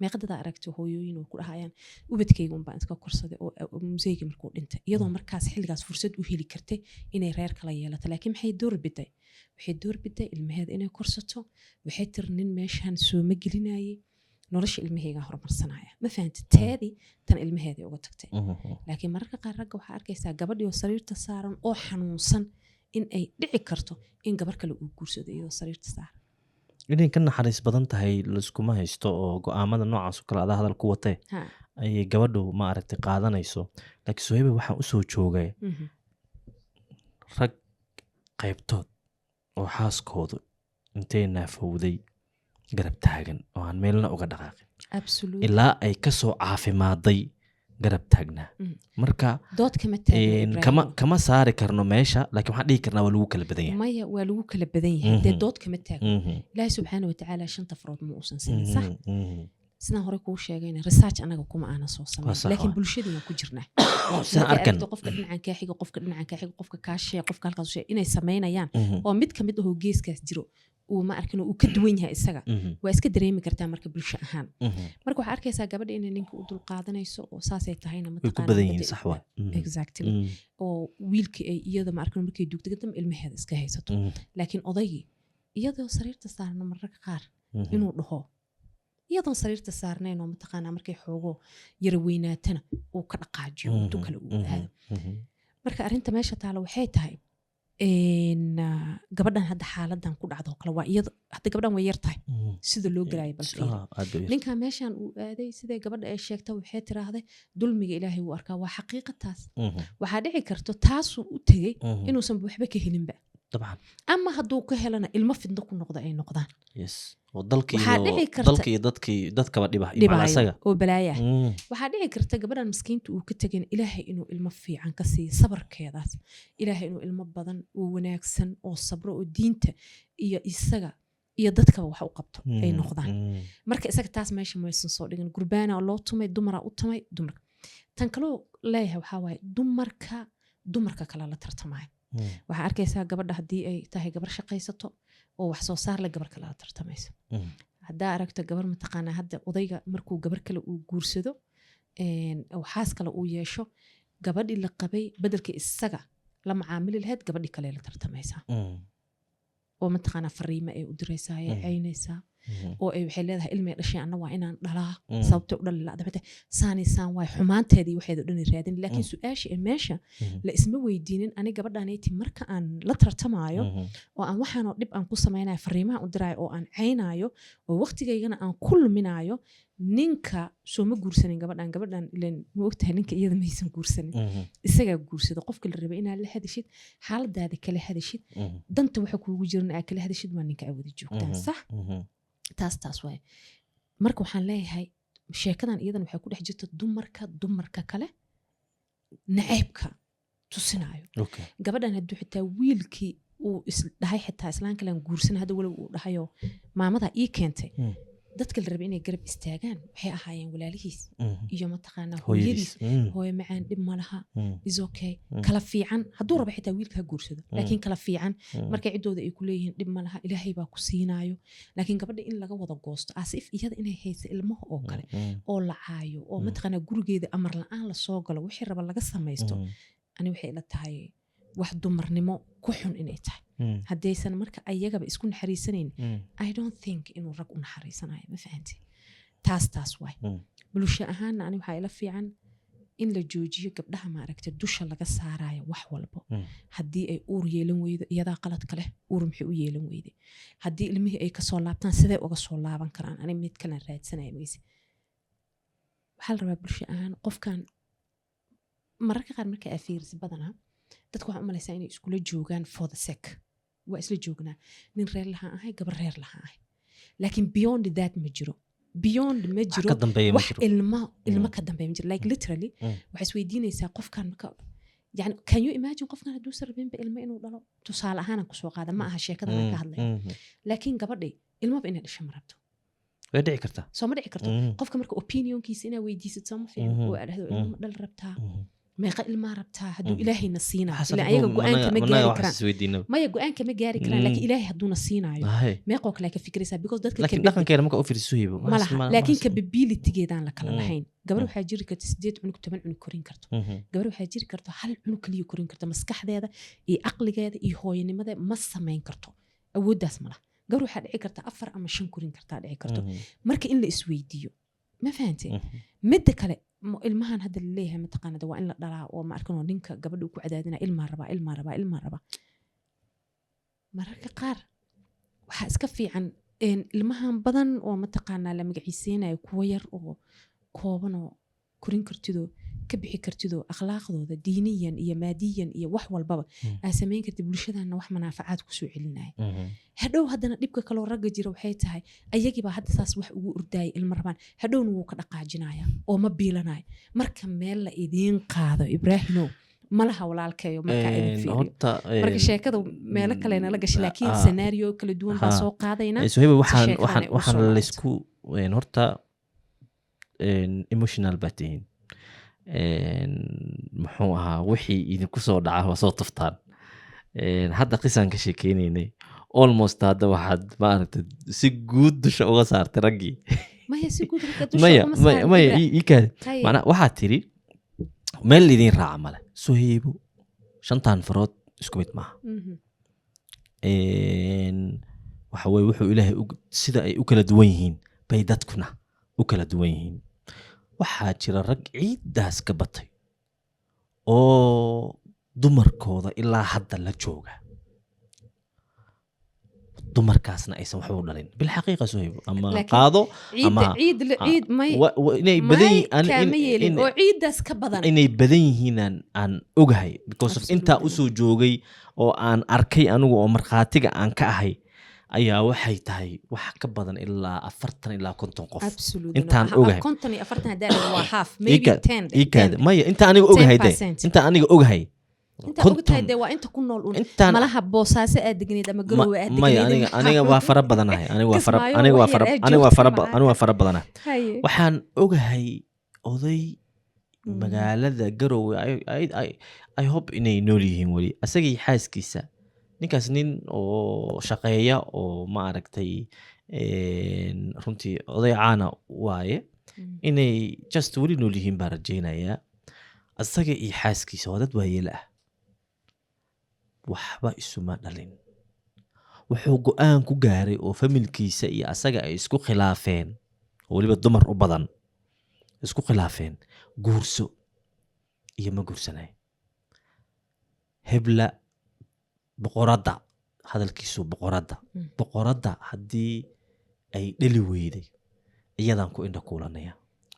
Meeqadadaa aragtay hooyooyin oo ku dhahayaan ubadkayga unbaan iska korsaday oo museyga markuu dhintay, iyadoo markaas xilligaas fursad u heli kartay inay reer kala yeelato, laakiin maxay doorbiday? Waxay doorbiday ilmaheeda inay korsato. Waxay tiri nin meeshaan sooma gelinayay, nolosha ilmahaygaa horumarsanaya. Ma fahanti? Teedii tan ilmaheedii uga tagtay. Laakiin mararka qaar ragga waxaa arkaysaa gabadhii oo sariirta saaran oo xanuunsan in ay dhici karto in gabar kale uu guursado iyadoo sariirta saaran. Inay ka naxariis badan tahay laiskuma haysto, oo go-aamada noocaas oo kale adaa hadal ku watee ayay gabadhu ma aragtay qaadanayso. Laakiin Sohayba, waxaan usoo joogay rag qaybtood oo xaaskoodu intay naafowday garab taagan oo aan meelna uga dhaqaaqin ilaa ay kasoo caafimaaday garab taagnaa. Marka dood kama taagna, Ibraahim. Kama saari karno meesha, laakiin waxaan dhihi karnaa waa lagu kala badan yahay. Maya, waa lagu kala badan yahay dee. Dood kama taagno. Ilaahi subxaana watacaala shanta farood ma uusan siinin, sax? Sidaan hore kuu sheegayna, research anaga kuma aanan soo Waa samayn, sax, laakiin waa. bulshadii ku jirnaa. Sidaan Markay arkan aragto qofka dhinacan kaa xiga, qofka dhinacan kaa xiga, qofka kaa sheeg, qofka halkaas u sheeg inay samaynayaan oo mid kamid ahoo geeskaas jiro uu ma arkin oo uu ka duwan yahay isaga, waa iska dareemi kartaa. Marka bulsho ahaan, marka waxaa arkaysaa gabadha inay ninka u dulqaadanayso oo saasay tahayna way ku mataqaanaa badan yihiin. Sax waa. Exactly. Oo wiilkii ay iyada ma arkin markay duugto kadib ilmaheeda iska haysato, laakiin odaygii iyadoo sariirta saarna mararka qaar inuu dhaho iyadoon sariirta saarnayn oo mataqaanaa markay xoogo yara weynaatana uu ka dhaqaajiyo, intuu kale uu aado. Marka arrinta meesha taala waxay tahay gabadhan hadda xaaladan ku dhacdo oo kale, waa iyada hadda gabadhan way yar tahay sida loo gelaayo. Bal fiiri. Aad bay u yar. Ninkan meeshan uu aaday, siday gabadha ay sheegta, waxay tiraahday dulmiga Ilaahay wuu arkaa. Waa xaqiiqa taas. Waxaa dhici karto taasuu u tegey inuusan waxba ka helinba. Dabcan. Ama hadduu ka helana ilmo fidno ku noqda ay noqdaan. Yes, oo dalkii Waxaa iyo dhici karta- dalkii iyo dadkii dadkaba dhiba iyo macnaa dhibaayo isaga oo balaaya ah. Waxaa dhici karta gabadhan miskiinta uu ka tegin Ilaahay inuu ilmo fiican ka siiyo sabarkeedaas, Ilaahay inuu ilmo badan oo wanaagsan oo sabro oo diinta iyo isaga iyo dadkaba wax u qabto ay noqdaan. Marka isaga taas meesha maysan soo dhigin. Gurbaana loo tumay, dumaraa u tumay dumarka. Tan kaloo leeyahay waxaa waaye dumarka dumarka kale la tartamaya. Waxaa arkaysaa gabadha haddii ay tahay gabar shaqaysato oo wax soo saar leh, gabar kale la tartamayso. Haddaa aragto gabar, mataqaanaa, hadda odayga markuu gabar kale uu guursado oo xaas kale uu yeesho, gabadhii la qabay bedelkii isaga la macaamili lahayd, gabadhii kale la tartamaysaa oo, mataqaanaa, fariimo ay u diraysaa, ay caynaysaa oo ay waxay leedahay, "Ilmay dhashay, anna waa inaan dhalaa." Sababtay u dhali la'da maxay tahay? Saani saan waay, xumaanteedii waxeeda dhan raadin. Laakiin su-aasha ee meesha la isma weydiinin: ani gabadhaanayti marka aan la tartamaayo oo aan waxaanoo dhib aan ku samaynayo, fariimaha u diraayo oo aan caynayo oo waqtigaygana aan ku luminayo, ninka soo ma guursanin gabadhan? Gabadhan ileen ma ogtahay ninka iyada maysan guursanin, isagaa guursado. Qofka la rabay inaad la hadashid, xaaladaada kala hadashid, danta waxa kuugu jiran aad kala hadashid, waa ninka aad wada joogtaan. Sax. Taas waaye. Marka waxaan leeyahay sheekadan iyadan waxay ku dhex jirta dumarka dumarka kale nacaybka tusinaayo. Gabadhan hadduu xitaa wiilkii uu isdhahay xitaa islaan kalean guursan hadda, walow uu dhahayo maamadaa ii keentay, dadka la rabay inay garab istaagaan waxay ahaayeen walaalihiis iyo, mataqaanaa, hooyadiis. Hooyadiis. "Hooyo macaan, dhib ma laha, is okay." Kala fiican hadduu rabo xitaa wiilka ha guursado, laakiin kala fiican markay ciddooda ay ku leeyihiin, "Dhib ma laha, Ilaahay baa ku siinaayo." Laakiin gabadha in laga wada goosto as if iyada inay haysa ilmaha oo kale oo la caayo oo, mataqaanaa, gurigeeda amar la-aan lasoo galo, wixii raba laga samaysto, ani waxay ila tahay wax dumarnimo ku xun inay tahay. Haddaysan marka ayagaba isku naxariisanayn, I don't think inuu rag u naxariisanayo. Ma fahanti? Taas waay. Bulsho ahaanna ani waxaa ila fiican in la joojiyo gabdhaha, maaragtay, dusha laga saarayo wax walbo. Haddii ay uur yeelan weydo, iyadaa qaladka leh. Uur maxay u yeelan weyday? Haddii ilmihii ay kasoo laabtaan, sidee uga soo laaban karaan? Ani mid kalan raadsanaya magayse. Waxaa la rabaa bulsho ahaan qofkan mararka qaar marka aa fiirisi badanaa dadka waxaa u malaysaa inay iskula joogaan for the sake, waa isla joognaa, nin reer lahaan ahay, gabar reer lahaan ahay, laakiin beyond that ma jiro, beyond ma Wax jiro. ka dambeeya ma Wax jiro. ilmo ka dambeeya ma jiro. Like literally, waxay isweydiinaysaa qofkan marka, yani, can you imagine qofkan hadduusan rabinba ilmo inuu dhalo? Tusaale ahaanaan kusoo qaada, ma aha sheekadan aan ka hadlaya, laakiin gabadhi ilmaba inay dhasho ma rabto. Way dhici kartaa. Soo ma dhici karto? Qofka marka opinionkiisa inaa weydiisid soo ma fiicno? Oo aad dhahdo, "Ilmo ma dhal rabtaa? Meeqa ilmaa rabtaa hadduu Ilaahayna siinaayo?" Waxaas Ilaa adigu ayaga go-aanka ma managa gaari waxaas karaan. isweydiinaba. Maya, go-aanka ma gaari karaan, laakiin Ilaahay hadduuna siinaayo, meeqoo kale ka fikiraysaa? Because dadka Laakiin dhaqankeena marka u fiiriso, hibo ma laha, laakiin capabilitygeedaan la kala lahayn. Gabar waxaa jiri karta sideed cunug, 10 cunug korin karto. Gabar waxaa jiri karta hal cunug kaliya korin karta. Maskaxdeeda iyo caqligeeda iyo hooyanimada ma samayn karto, awooddaas ma laha. Gabar waxaa dhici karta afar ama shan korin kartaa dhici karto. Marka in la isweydiiyo, ma fahantay? Midda kale, ilmahan hadda laleeyahay, mataqaanada, waa in la dhalaa oo ma arkin oo ninka gabadha uu ku cadaadina, "Ilmaa rabaa, ilmaa rabaa, ilmaa rabaa." Mararka qaar waxaa iska fiican ilmahan badan oo, mataqaanaa, la magaciiseynayo, kuwo yar oo kooban oo korin kartidoo ka bixi kartidoo akhlaaqdooda diiniyan iyo maadiyan iyo wax walbaba aa samayn kartid, bulshadana wax manaafacaad kusoo celinaya. Hadhow haddana dhibka kaloo ragga jira waxay tahay ayagiibaa hadda saas wax ugu ordaaya, ilmo rabaan, hadhowna wuu ka dhaqaajinaya oo ma biilanaya. Marka meel la idiin qaado, Ibraahimow, malaha walaalkeeyo, markaa idin fiiriyo. Horta Marka sheekada meelo kale nala gashay, laakiin scenario kala duwan baa soo qaadaynaa Suhayba, waxaan sheekadan waxaan ay u waxaan soo laabato. Laysku horta emotional baa tihiin. Muxuu ahaa wixii idinku soo dhaca waa soo tuftaan. Hadda qisaan ka sheekeynaynay, almost hadda waxaad, maaragtay, si guud dusha uga saartay raggii. Maya, si guud ragga dusha Maya, ugama maya, saarin, maya. Ibra. Ii kaadi. Haye. Macnaa waxaad tiri meel lidiin raaca male. Suhaybo, shantan farood isku mid maaha. Waxa weye wuxuu Ilaahay sida ay u kala duwan yihiin bay dadkuna u kala duwan yihiin. Waxaa jira rag ciiddaas ka batay oo dumarkooda ilaa hadda la jooga. Dumarkaasna aysan waxba u dhalin bilxaqiiqa, Suhayb, ama Laakiin qaado ciidda ama ciid ciid may inay badan may yihiin kaama yeelin oo ciiddaas ka badan. Inay badan yihiin aan ogahay because of intaa usoo joogay oo aan arkay anigu oo markhaatiga aan ka ahay ayaa waxay tahay wax ka badan ilaa 40 ilaa 50 qof. Absolutely. Intaan No. ogahay. 50 iyo 40 haddaa dhahdo waa half, maybe 10. Ii kaada, maya, inta aniga ogahay de. 10%. Inta aniga ogahay. Intaa ogtahay dee waa inta ku nool un. Intaan malaha Boosaaso aad degneed ama Garowe aad maya degneed. Aniga waa fara badanahay, aniga waa fara Kismaayo aniga waa wax fara yar aad aniga waa fara joogtay. Aniga waa fara badanahay. Haye. Waxaan ogahay oday magaalada Garowe, I hope inay nool yihiin weli, asagii xaaskiisa. Ninkaas nin oo shaqeeya oo ma aragtay, runtii oday caana waaye. Inay just weli nool yihiin baan rajaynayaa. Asaga iyo xaaskiisa waa dad waayeelo ah, waxba isuma dhalin. Wuxuu go'aan ku gaaray oo familkiisa iyo asaga ay isku khilaafeen, oo weliba dumar u badan isku khilaafeen, guurso iyo ma guursanay hebla boqoradda. Hadalkiisu boqoradda, boqoradda haddii ay dhali weyday, iyadaan ku indha kuulanaya.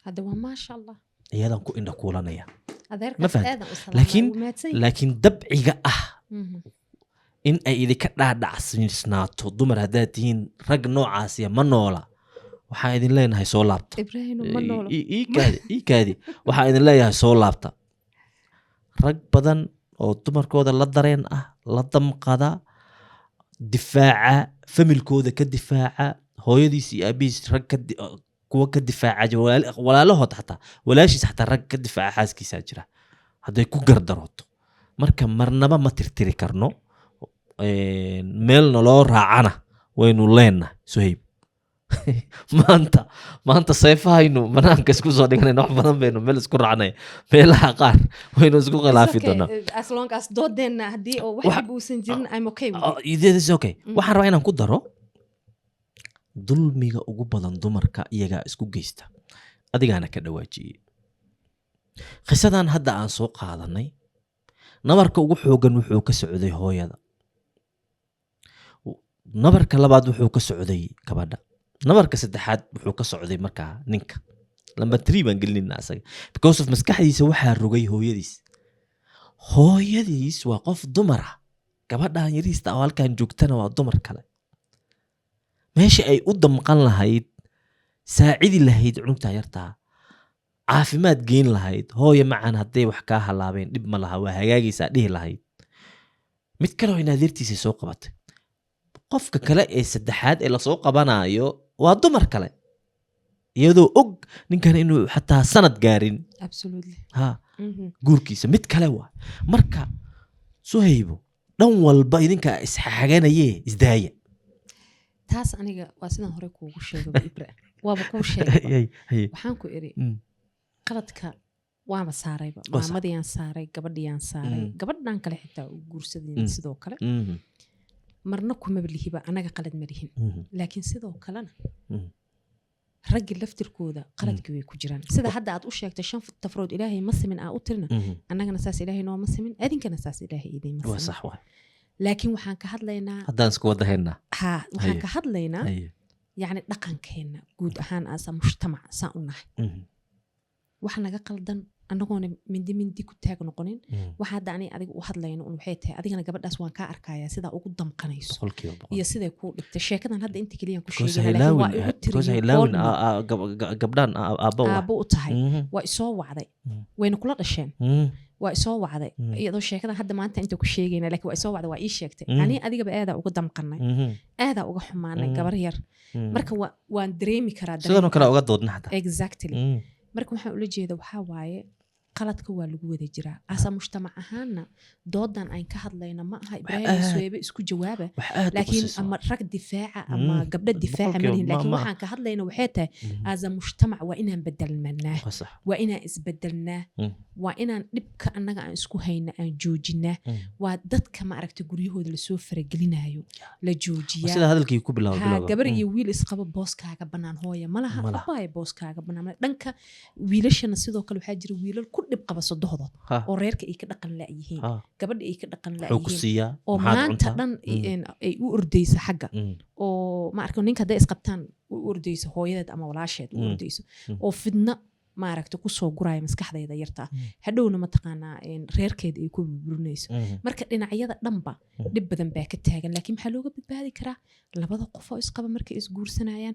Hadda waa maasha Allah. Iyadaan ku indha kuulanaya. Ma Adeerkaas fahanti? aadan u salaamay, wuu mahadsan yahay. Laakiin dabciga ah in ay idinka dhaadhacsiisnaato dumar haddaad tihiin rag noocaasiya ma noola, waxaan idin leenahay soo laabta. Ibraahim ma noolo. Ii kaadi, ii kaadi. Waxaan idin leeyahay soo laabta. Rag badan oo dumarkooda la dareen ah, la damqada, difaaca familkooda, ka difaaca hooyadiis iyo aabihiis, rag kuwa ka difaaca jira, walaalahood xataa, walaashiis xataa, rag ka difaaca xaaskiisaa jira hadday ku gardarooto. Marka marnaba ma tirtiri karno. Meelna loo raacana waynu leenahay, Suhayb. Maanta seefahaynu banaanka isku soo dhiganayna, wax badan baynu meel isku raacnay, meelaha qaar waynu isku khilaafi It's okay, doonaa. As long as doodeenna haddii oo wax dhib uusan jirin, I'm okay with Oh, it. it is okay. Waxaan rabaa inaan ku daro dulmiga ugu badan dumarka iyagaa isku geysta. Adigaana ka dhawaajiyey qisadan hadda aan soo qaadanay. Nabarka ugu xoogan wuxuu ka socday hooyada, nabarka labaad wuxuu ka socday gabadha, nabarka saddexaad wuxuu ka socday markaa ninka. Number three baan gelinayna asaga because of maskaxdiisa waxaa rogay hooyadiis. Hooyadiis waa qof dumar ah, gabadhan yariista oo halkan joogtana waa dumar kale. Meesha ay u damqan lahayd, saacidi lahayd cunugta yartaa, caafimaad geyn lahayd, hooyo macan hadday wax kaa halaabeen dhib ma laha, waa hagaagaysaa dhihi lahayd, mid kale oo inaadeertiisa soo qabatay. Qofka kale ee saddexaad ee lasoo qabanayo waa dumar kale, iyadoo og ninkan inuu xataa sanad gaarin. Ha guurkiisa mid kale waa. Marka Suhaybo, dhan walba idinkaa isxaganayee, isdaaya. Taas aniga waa sidaan hore kuugu sheegaba, Ibra, waaba kuu sheegay. Waxaan ku iri qaladka waaba saarayba. Waa saar. Maamadiyaan saaray, gabadhiyaan saaray, gabadhan kale xitaa uu guursadeen. Sidoo kale marna kumaba lihiba anaga qalad ma lihin, laakiin sidoo kalena raggi laftirkooda qaladkii way ku jiraan. Sida hadda aad u sheegtay, shan tafrood Ilaahay ma simin aa u tirina, annagana saas Ilaahay nooma simin, adinkana saas Ilaahay idiinma Waa simin. Sax waay. Laakiin waxaan ka hadlaynaa Haddaan isku wada haynaa. Ha, waxaan ka hadlaynaa yacni dhaqankeenna guud ahaan aasa mujtamac saan u nahay. Wax naga qaldan annagoona mindi mindi ku taag noqonin. Waxa hadda ani adiga u hadlayno un waxay tahay, adigana gabadhaas waan kaa arkayaa sidaa ugu damqanayso 100%. Iyo siday kuu dhigtay sheekadan. Hadda inta keliyaan ku Because sheegana, laakiin waa igu because tiriyo haylaawin goolma. Gabdhaan aabba u ah. Aabbo u tahay. Waa isoo wacday. Wayna kula dhasheen. Waa isoo wacday iyadoo sheekadan hadda maanta inta ku sheegayna, laakiin waa isoo wacday, waa ii sheegtay. Ani adigaba aadaa uga damqanay, aadaa uga xumaanay gabar yar. Marka waan dareemi karaa Sidanoo kale dareenka. uga doodna xataa. Exactly. Marka waxaan ula jeeda waxaa waaye, qaladka waa lagu wada jiraa asa mujtamac ahaana. Doodan aan ka hadlayna ma aha Ibraahim Suweybe isku jawaaba, Wax aad u laakiin qosayso. ama rag difaaca ama gabdho difaaca Boqolkiiba malihin, laakiin ma- waxaan ka hadlayna waxay tahay asa mujtamac waa inaan bedelmanaa, Waa sax. waa inaan isbedelnaa, waa inaan dhibka annaga aan isku hayna aan joojinaa, waa dadka ma aragta guryahooda lasoo faragelinayo la Waa joojiyaa. Sida hadalkii ku bilaabo Ha bilowga. Gabar iyo wiil isqaba, booskaaga banaan hooya ma laha, Ma laha. Abaaya booskaaga banaan ma laha. Dhanka wiilashana sidoo kale waxaa jira wiilal ku dhib qaba sodohdood oo reerka ay ka dhaqan la'yihiin, gabadha ay ka dhaqan Muxuu ku la'yihiin siiyaa? oo Maxaad maanta cuntaa? dhan ay u ordayso xagga oo ma arka ninka hadday isqabtaan u ordayso hooyadeed ama walaasheed u ordayso oo fidna maaragta kusoo guraya maskaxdayda yartaa, hadhowna mataqaanaa reerkeeda ay ku burburinayso. Marka dhinacyada dhanba dhib badan baa ka taagan, laakiin maxaa looga badbaadi karaa? Labada qof oo isqaba markay isguursanayaan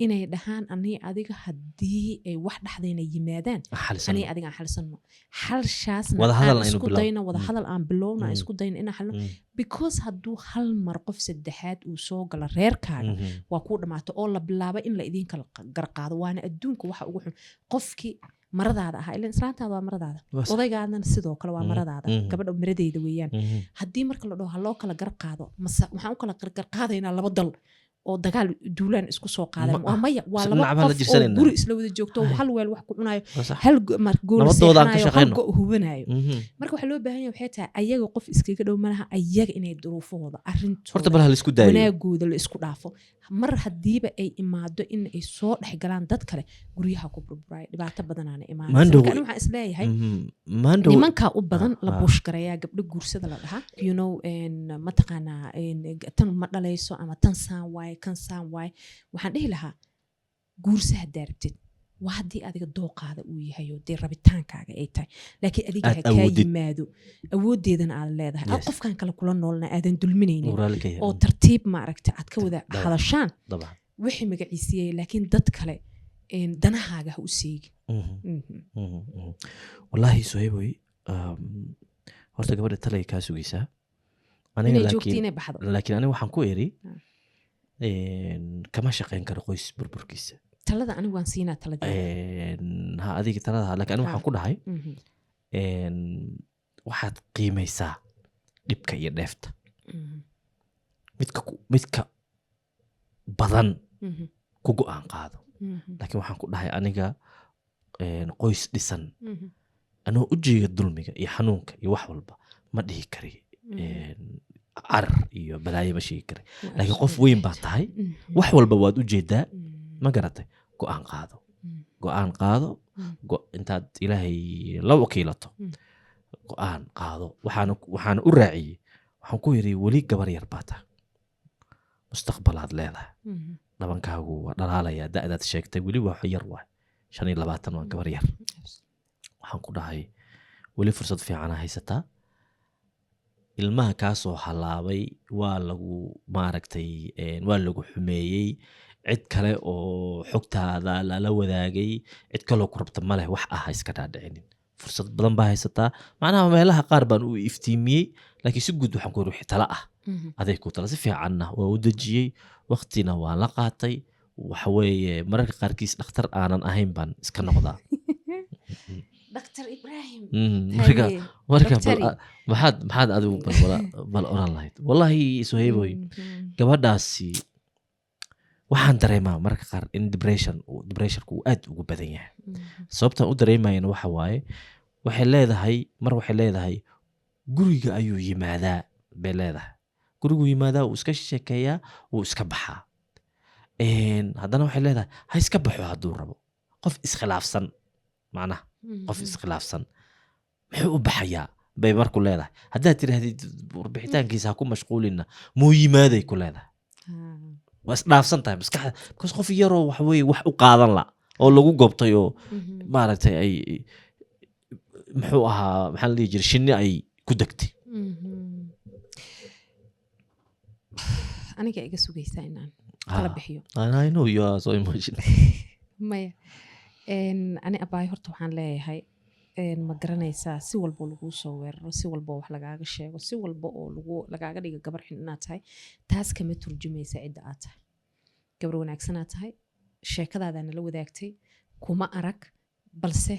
inay dhahaan, "Anii adiga haddii ay wax dhexdayna yimaadaan, Xalisano. anii adiga aan xalisano xalshaasna, Wada hadal aan aynu isku bilowno. dayno wada hadal, aan bilowno, aan isku dayno inaan xalino," because hadduu hal mar qof saddexaad uu soo galo reerkaaga, waa kuu dhamaato oo la bilaabo in la idin kala garqaado. Waana adduunka waxa ugu xun. Qofkii maradaada ahaa, ilan islaantaada waa maradaada, Waa sax. odaygaadana sidoo kale waa maradaada, gabadha maradeyda weeyaan. Haddii marka la dhaho ha loo kala garqaado, mase waxaan u kala garqaadaynaa laba dal oo dagaal duulaan isku soo qaadan? Ma Waa maya, waa Isla laba dhinac baan la qof oo jirsanaynaa. guri isla wada joogto, hal weel wax ku cunayo, Waa sax. hal gool Nabadooda aan ka seexanayo, hal shaqayno. go' hubanayo. Marka waxaa loo baahan yahay waxay tahay ayaga qof iskaga dhow malaha, ayaga inay duruufahooda, Horta arrintooda, bal ha la isku daayo. wanaagooda la isku dhaafo. Mar haddiiba ay imaado in ay soo dhex galaan dad kale, guryaha ku burburaayo, dhibaato badanaana imaanaysa. Marka aniga waxaan isleeyahay Maandhow nimankaa u badan la push garayaa gabdho guursada la dhahaa, mataqaanaa, tan ma dhalayso ama tan saan waaye, kan saan waaye. Waxaan dhihi lahaa, guursa haddaa rabtid, waa haddii adiga dooqaada uu yahay oo dee rabitaankaaga ay tahay, laakiin adiga Aad ha kaa awoodid. yimaado, awooddeedana aad leedahay, aad qofkan kale kula noolna aadan dulminaynin Uu raalli ka yahay. oo tartiib maaragta aad ka wada hadashaan wixii magaciisiyey, laakiin dad kale danahaaga ha u seegin. Wallaahi Sohayboy, horta gabadha talay kaa sugaysaa aniga, Inay joogto, laakiin inay baxdo. Laakiin aniga waxaan ku eri kama shaqayn karo qoys burburkiisa. Talada anigu waan siinaa taladii. Ha, adiga talada ha, laakiin aniga waxaan ku dhahay, waxaad qiimaysaa dhibka iyo dheefta, midka badan ku go'aan qaado. Laakiin waxaan ku dhahay aniga, qoys dhisan anoo u jeeda dulmiga iyo xanuunka iyo wax walba ma dhihi kari, carar iyo balaayo ma sheegi kari, laakiin qof weyn baa tahay, wax walba waad u jeedaa, ma garatay? Go'aan qaado, go'aan qaado. Intaad Ilaahay la wakiilato, go'aan qaado. Waxaana u raaciyey, waxaan ku yidhi, weli gabar yar baa tahay, mustaqbalaad leedahay, dhabankaagu waa dhalaalayaa, da'daad sheegtay weli waa yar waay, 25 waa gabar yar. Waxaan ku dhahay, weli fursad fiicana haysataa, ilmaha kaasoo halaabay waa lagu maaragtay, waa lagu xumeeyey, cid kale oo xogtaada lala wadaagay, cid kaloo ku rabta maleh, wax ah ha iska dhaadhicinin, fursad badan baa haysataa. Macnaha meelaha qaar baan u iftiimiyey, laakiin si guud waxaan ku yiri, wixii tala ah aday ku tala. Si fiicanna waa u dejiyey, waqtina waan la qaatay. Waxa weeye, mararka qaarkiis dhakhtar aanan ahayn baan iska noqdaa. Dr Ibrahim. Marka Haye, marka bal Daktari. Maxaad adigu bal oran lahayd? Wallahi Sohayboy, gabadhaasi waxaan dareemaa mararka qaar in depressionku uu aad ugu badan yahay. Sababtaan u dareemayana waxa waaye, waxay leedahay mar, waxay leedahay guriga ayuu yimaadaa bay leedahay, guriguu yimaadaa, wuu iska sheekeeyaa, wuu iska baxaa. Haddana waxay leedahay ha iska baxo hadduu rabo. Qof iskhilaafsan, macnaha qof iskhilaafsan muxuu u baxayaa bay marku leedahay. Haddaad tidhaahdid warbixitaankiisa ha ku mashquulina, muu yimaaday ku leedahay. Waa isdhaafsan tahay maskaxda, because qof yaroo waxa weeye wax u qaadan la oo lagu goobtay oo maaragtay ay muxuu ahaa, maxaa la dhihi jiray, shinni ay ku degtay. Aniga iga sugaysaa inaan kala bixiyo. And I know you are so emotional. Maya. Ani abaayo horta waxaan leeyahay, ma garanaysaa, si walbo laguu soo weeraro, si walbo wax lagaaga sheego, si walba oo lagu lagaaga dhigo gabar xun inaad tahay, taas kama turjumaysa cidda aad tahay. Gabar wanaagsanaa tahay, sheekadaadaa nala wadaagtay, kuma arag, balse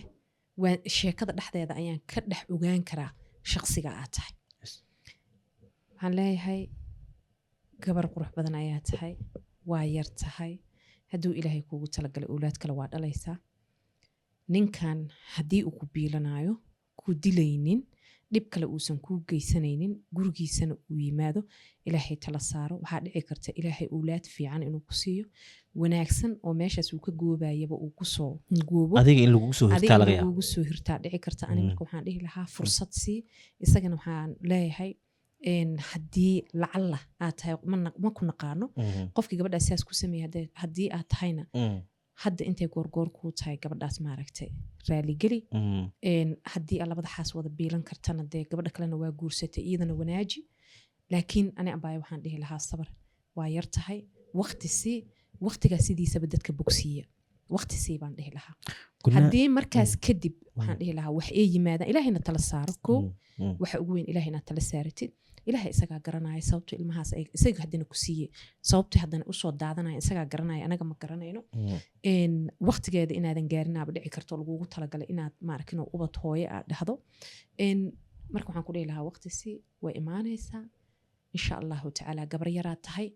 waa sheekada dhexdeeda ayaan ka dhex ogaan karaa shaqsiga aad tahay. Waxaan leeyahay, gabar qurux badan ayaa tahay, waa yar tahay. Hadduu Ilaahay kuugu talagalay owlaad kale waa dhalaysaa. Ninkan haddii uu ku biilanaayo, ku dilaynin. Dhib kale uusan kuu geysanaynin, gurigiisana uu yimaado, Ilaahay tala saaro. Waxaa dhici karta Ilaahay owlaad fiican inuu ku siiyo, wanaagsan, oo meeshaas uu ka goobayaba uu kusoo goobo. Adiga in lagugu soo adiga hirtaa in laga yaaba. Lagugu soo hirtaa dhici karta. Ani marka waxaan dhihi lahaa fursad sii. Isagana waxaan leeyahay haddii lacalla aad tahay, ma ku naqaano qofkii gabadhaas sidaas ku sameeyey, haddii aad tahayna, hadda intay goorgoor kuu tahay, gabadhaas maaragtay raaligeli. Haddii aad labada xaas wada biilan kartana, dee gabadha kalena waa guursatay, iyadana wanaaji. Laakiin ani abaayo waxaan dhihi lahaa sabar, waa yar tahay, waqti sii. Waqtigaa sidiisaba dadka bogsiiya. Waqti sii baan dhihi lahaa. Haddii markaas kadib, waxaan dhihi lahaa, wax ee yimaadaan, Ilaahayna tala saaro koo. Waxa ugu weyn Ilahay inaad tala saaratid. Ilahay isagaa garanaya sababta ilmahaas ay isaga haddana ku siiyey, sababta haddana usoo daadanaya isagaa garanaya, anaga ma garanayno. Waqtigeeda inaadan gaarinaaba dhici karto lagugu talagalay inaad maarkin ubad hooye aad dhahdo. Marka waxaan ku dhihi lahaa waqti si way imaanaysaa, insha Allahu tacaala. Gabar yaraad tahay,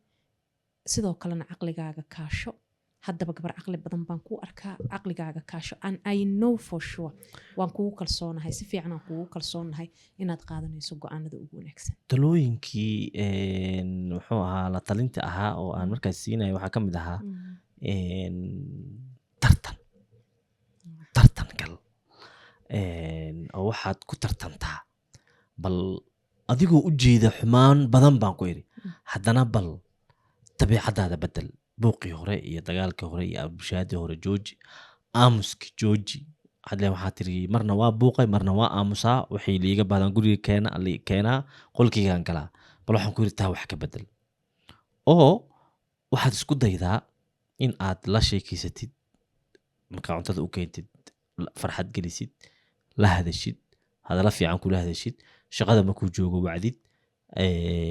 sidoo kalena caqligaaga kaasho. Haddaba gabar caqli badan baan kuu arkaa. Caqligaaga kaasho, and I know for sure, waan kugu kalsoonahay, si fiican aan kugu kalsoonahay inaad qaadanayso go-aanada ugu wanaagsan. Talooyinkii muxuu ahaa la talinta ahaa oo aan markaas siinaya waxaa ka mid ahaa tartan, tartan gal, oo waxaad ku tartantaa bal adigoo u jeeda xumaan badan baan ku idhi, haddana bal dabiicadaada bedel. Buuqii hore iyo dagaalkii hore iyo abushaadii hore jooji, aamuski jooji. Hadle waxaa tiri marna waa buuqay, marna waa aamusaa. Waxay liiga badan guriga keena li keenaa, qolkeygaan galaa. Bal waxaan ku yidhi taa wax ka bedel, oo waxaad isku daydaa in aad la sheekeysatid markaa cuntada u keentid, farxad gelisid, la hadashid, hadalla fiican kula hadashid, shaqada markuu joogo wacdid,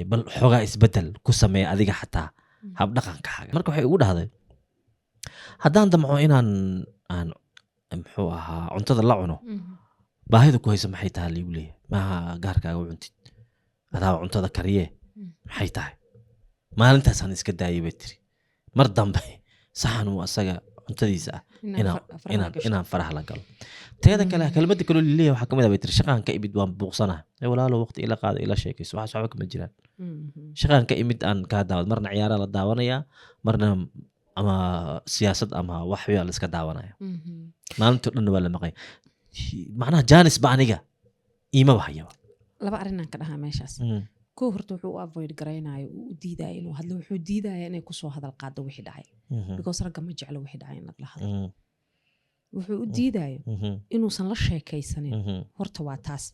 bal xoogaa isbedel ku sameeya adiga xataa habdhaqankaaga. Marka waxay igu dhahday haddaan damco inaan aan muxuu ahaa cuntada la cuno, baahida ku haysa maxay tahay liigu leeyahay? Maaha gaarkaaga u cuntid, adaa cuntada kariye, maxay tahay? Maalintaasaan iska daayay bay tiri, mar dambe saxan uu asaga cuntadiisa ah inaan faraha la galo. Teeda kale, kelmadda kaloo lileeyahay waxaa kamid ah bay tiri, shaqaan ka imid, waan buuqsanahay. Ee walaalo, waqti ila qaado, ila sheekayso, waxaas waxba kama jiraan. Shaqaan ka imid, aan kaa daawad, marna ciyaaraa la daawanayaa, marna ama siyaasad ama waxbaa la iska daawanaya, maalinto dhanna waa la maqaya. Macnaha jaanis ba aniga iimaba hayaba. Laba arrinaan ka dhahaa meeshaas. Kow, horta wuxuu u avoid garaynayo, uu u diidaya inuu hadlo, wuxuu diidaya inay kusoo hadal qaado wixii dhacay, because ragga ma jeclo wixii dhacay in lagala hadlo. Wuxuu u diidayo inuusan la sheekaysanin. Horta waa taas.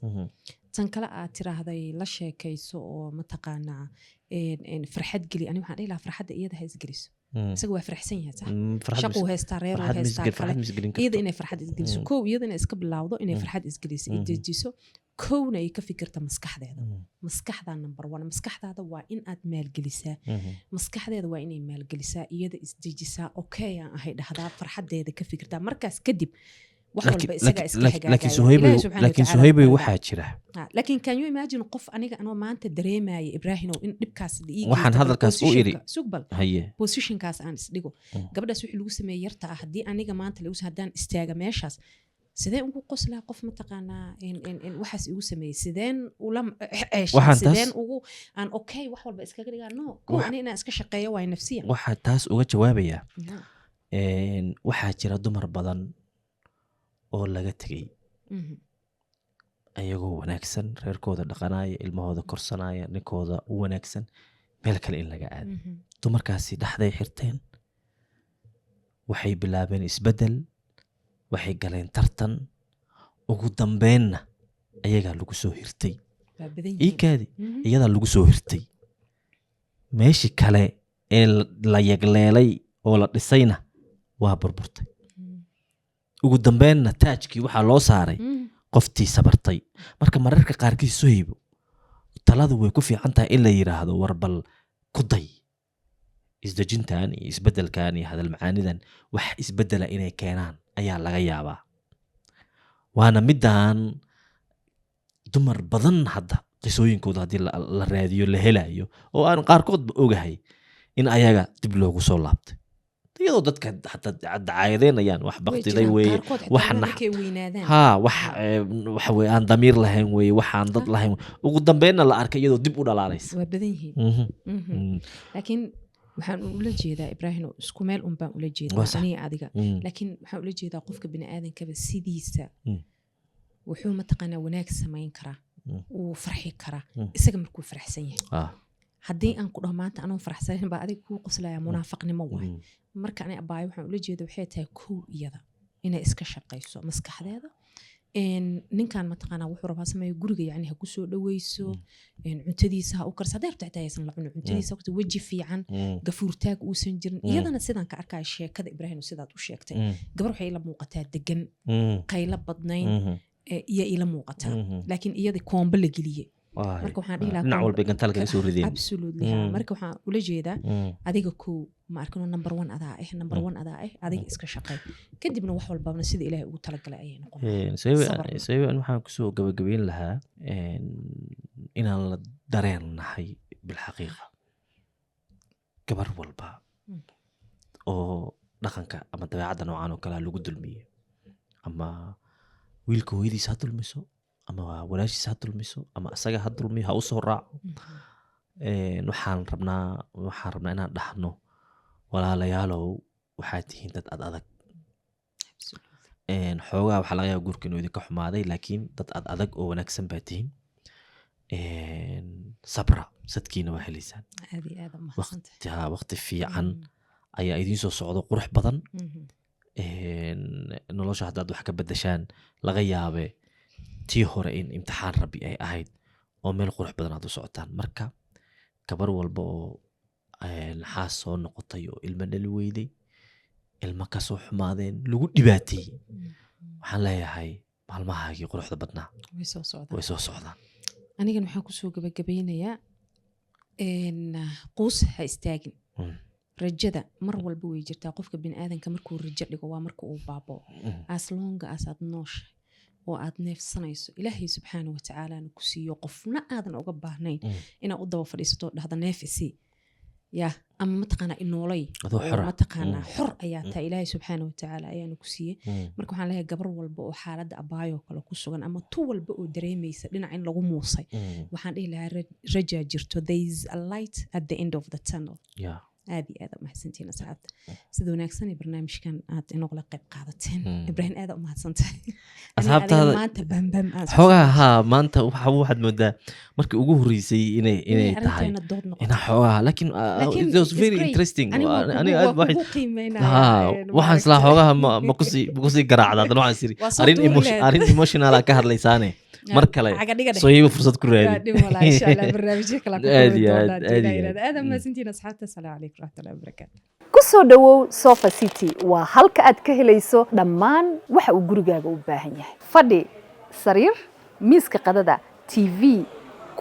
Tan kale aad tiraahday la sheekayso oo mataqaanaa farxad geli, ani waxaan dhihi lahaa farxadda iyada ha isgeliso. Isaga waa faraxsan yahay, sax, shaquu haystaa, reeruu haystaa kale. Iyada inay farxad isgeliso kow, iyada inay iska bilowdo inay farxad isgeliso, dejiso, kowna ay ka fikirta maskaxdeeda. Maskaxda number one, maskaxdaada waa in aad maalgelisaa. Maskaxdeeda waa inay maalgelisaa, iyada isdejisaa, okay aan ahay dhahdaa, farxadeeda ka fikirtaa. Markaas kadib wax walba isagaa iska hagaagaya. Laakiin Suhaybay, waxaa jira Laakiin can you imagine qof aniga anoo maanta dareemaya, Ibraahimow, in dhibkaas la ii Waxaan hadalkaas u iri Sugbal. Haye. Positionkaas aan isdhigo, gabadhaas wixii lagu sameeyey yarta ah, haddii aniga maanta lagu, haddaan istaaga meeshaas, sideen ugu qoslaa qof mataqaanaa waxaas igu sameeyey? Sideen ula ceeshaa? Sideen ugu aan okay wax walba iskaga dhigaa? No, kow ani inaan iska shaqeeyo waay nafsiyan. Waxaa taas uga jawaabayaa, waxaa jira dumar badan oo laga tegey ayagoo wanaagsan, reerkooda dhaqanaya, ilmahooda korsanaya, ninkooda u wanaagsan, meel kale in laga aado. Dumarkaasi dhexday xirteen, waxay bilaabeen isbeddel, waxay galeen tartan, ugu dambeynna ayagaa lagu soo hirtay. Waa badan ii yihiin. Kaadi, iyadaa lagu soo hirtay. Meeshii kale ee la yagleelay oo la dhisayna waa burburtay. Ugu dambeynna taajkii waxaa loo saaray qoftii sabartay. Marka mararka qaarkiis, Sohibo, taladu way ku fiican tahay in la yidhaahdo war bal ku day isdejintan iyo isbeddelkan iyo hadal macaanidan, wax isbeddela inay keenaan ayaa laga yaabaa. Waana midaan dumar badan hadda qisooyinkooda haddii la raadiyo la helayo, oo aan qaarkoodba ogahay in ayaga dib loogu soo laabtay. Iyadoo dadka xataa dacaayadeynayaan, wax Way baktiday jiraan weeye, qaarkood xitaa wax markay weynaadaan. Ha, wax waxa weye aan damiir lahayn weeye, waxaan dad lahayn weye. Ugu dambeynna la arkay iyadoo dib u dhalaalaysa. Waa badan yihiin. Laakiin waxaan ula jeedaa, Ibraahim, isku meel un baan ula Waa jeedaa sax. aniga adiga. Laakiin waxaan ula jeedaa qofka biniaadankaba sidiisa wuxuu mataqaanaa wanaag samayn karaa, wuu farxi karaa isaga markuu faraxsan yahay. Haddii aan ku dhaho maanta anoo faraxsanayn baa adiga kuu qoslaya, munaafaqnimo waay. Marka ani abaayo waxaan ula jeeda waxay tahay, kow, iyada inay iska shaqayso maskaxdeeda. Ninkan mataqaanaa wuxuu rabaa sameeyo guriga, yani ha kusoo dhaweyso, cuntadiisa ha u karso, hadday rabto xitaa aysan la cunin cuntadiisa waqti, weji fiican, gafuurtaag uusan jirin. Iyadana sidaan ka arkaya sheekada, Ibraahim, sidaad u sheegtay, gabar waxay ila muuqataa degan, qaylo badnayn, iyo ila muuqataa. Laakiin iyada koombo la geliyey. Marka waxaan dhihi lahaa Dhinac walba gantaal kaga soo rideen. Absolutely, ha. Marka waxaan ula jeedaa, adiga kow ma arkino, number one adaa ah, number one adaa ah, adiga iska shaqay, kadibna wax walbana sida Ilaahay ugu talagalay ayay noqon. Sabarna. Sabab waxaan kusoo gabagabeyn lahaa inaan la dareen nahay bilxaqiiqa gabar walba oo dhaqanka ama dabeecadda noocan oo kalea lagu dulmiyey, ama wiilka hooyadiisa ha dulmiso, ama walaashiisa ha dulmiso, ama isaga ha dulmiyo, ha usoo raaco. Waxaan rabnaa inaan dhahno, walaalayaalow, waxaad tihiin dad ad adag. Xoogaa waxaa laga yaaba guurka inuu idinka xumaaday, laakiin dad ad adag oo wanaagsan baa tihiin. Sabra, sadkiina waa helaysaan. Aad iyo aad umahadsantahay. Waqti, ha, waqti fiican ayaa idiin soo socdo, qurux badan. Nolosha haddaad wax ka bedeshaan, laga yaabe tii hore in imtixaan Rabbi ay ahayd oo meel qurux badan aad u socotaan. Marka gabar walba oo xaas soo noqotay oo ilmo dhali weyday, ilmo kasoo xumaadeen, lagu dhibaateeyey, waxaan leeyahay maalmahaagii quruxda badnaa way soo socdaan. Way soo socdaan. Anigana waxaan kusoo gabagabeynayaa, quus ha istaagin. Rajada mar walba way jirtaa. Qofka biniaadanka markuu rajo dhigo waa marka uu baabao. As long as aad nooshahay oo aad neefsanayso, Ilaahay subxaana watacaalana ku siiyo, qofna aadan uga baahnayn inaad u daba fadhiisato oo dhahda neef isii ya ama mataqaanaa inoolay Adoo oo xor ah. Mataqaanaa xor ayaa tahay, Ilaahay subxaana watacaala ayaana ku siiyey. Marka waxaan leeyahay, gabar walba oo xaaladda abaayoo kale ku sugan ama tu walba oo dareemaysa dhinac in lagu muusay, waxaan dhihi lahaa rajaa jirto. There is a light at the end of the tunnel. Aad iyo aad umahadsantihiin asxaabta, sida wanaagsan ee barnaamijkan aad inogala qayb qaadateen. Ibraahim, aad umahadsantahay. Asxaabtaada- Maanta bambam aan soo Xoogaa haa, maanta waxaad moodaa markii ugu horreysay inay tahay arrinteena dood noqoto. Ina xoogaa, laakiin Laakiin it was it's very great. interesting. Aniga waa Aniga waa aad waxay kugu qiimeynaya, haa, waxaan islaa maaragtay. Xoogaha ma kusii garaacda. Haddana waxaan isiri Waa soo arrin tuuri lahayd. Arrin emotional ka hadlaysaane, mar kale Caga dhiga dheh. Soo fursad ku Waa raadi. Dhib walaa, insha Allah barnaamijyo kale ku Aad kulmi iyo aad, doonaa aad haddii iyo Ilaah aad. yiraahdo. Aad mahadsantihiin asxaabta. Asalaamu calaykum waraxmatullahi wabarakaatu. Ku soo dhowow Sofa City. Waa halka aad ka helayso dhammaan waxa uu gurigaaga u baahan yahay: fadhi, sariir, miiska qadada, TV,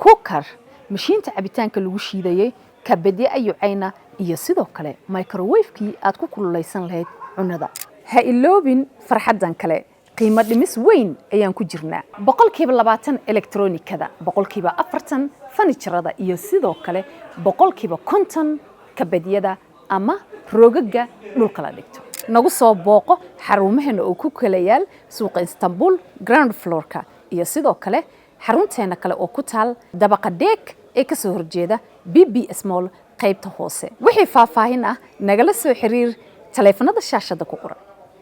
cooker, mashiinta cabitaanka lagu shiidayey, kabadye ayucayna iyo sidoo kale microwave-kii aad ku kululaysan lahayd cunnada. Ha iloobin farxaddan kale, qiimo dhimis weyn ayaan ku jirnaa, 20% elektronikada, 40% fanijarada iyo sidoo kale 50% kabadyada ama roogaga dhulka la dhigto. Nagu soo booqo xarumaheena oo ku kala yaal suuqa Istanbul ground floorka iyo sidoo kale xarunteena kale oo ku taal dabaqa dheeg ee kasoo horjeeda BBS Mall qaybta hoose. Wixii faahfaahin ah nagala soo xiriir taleefanada shaashada ku qoran.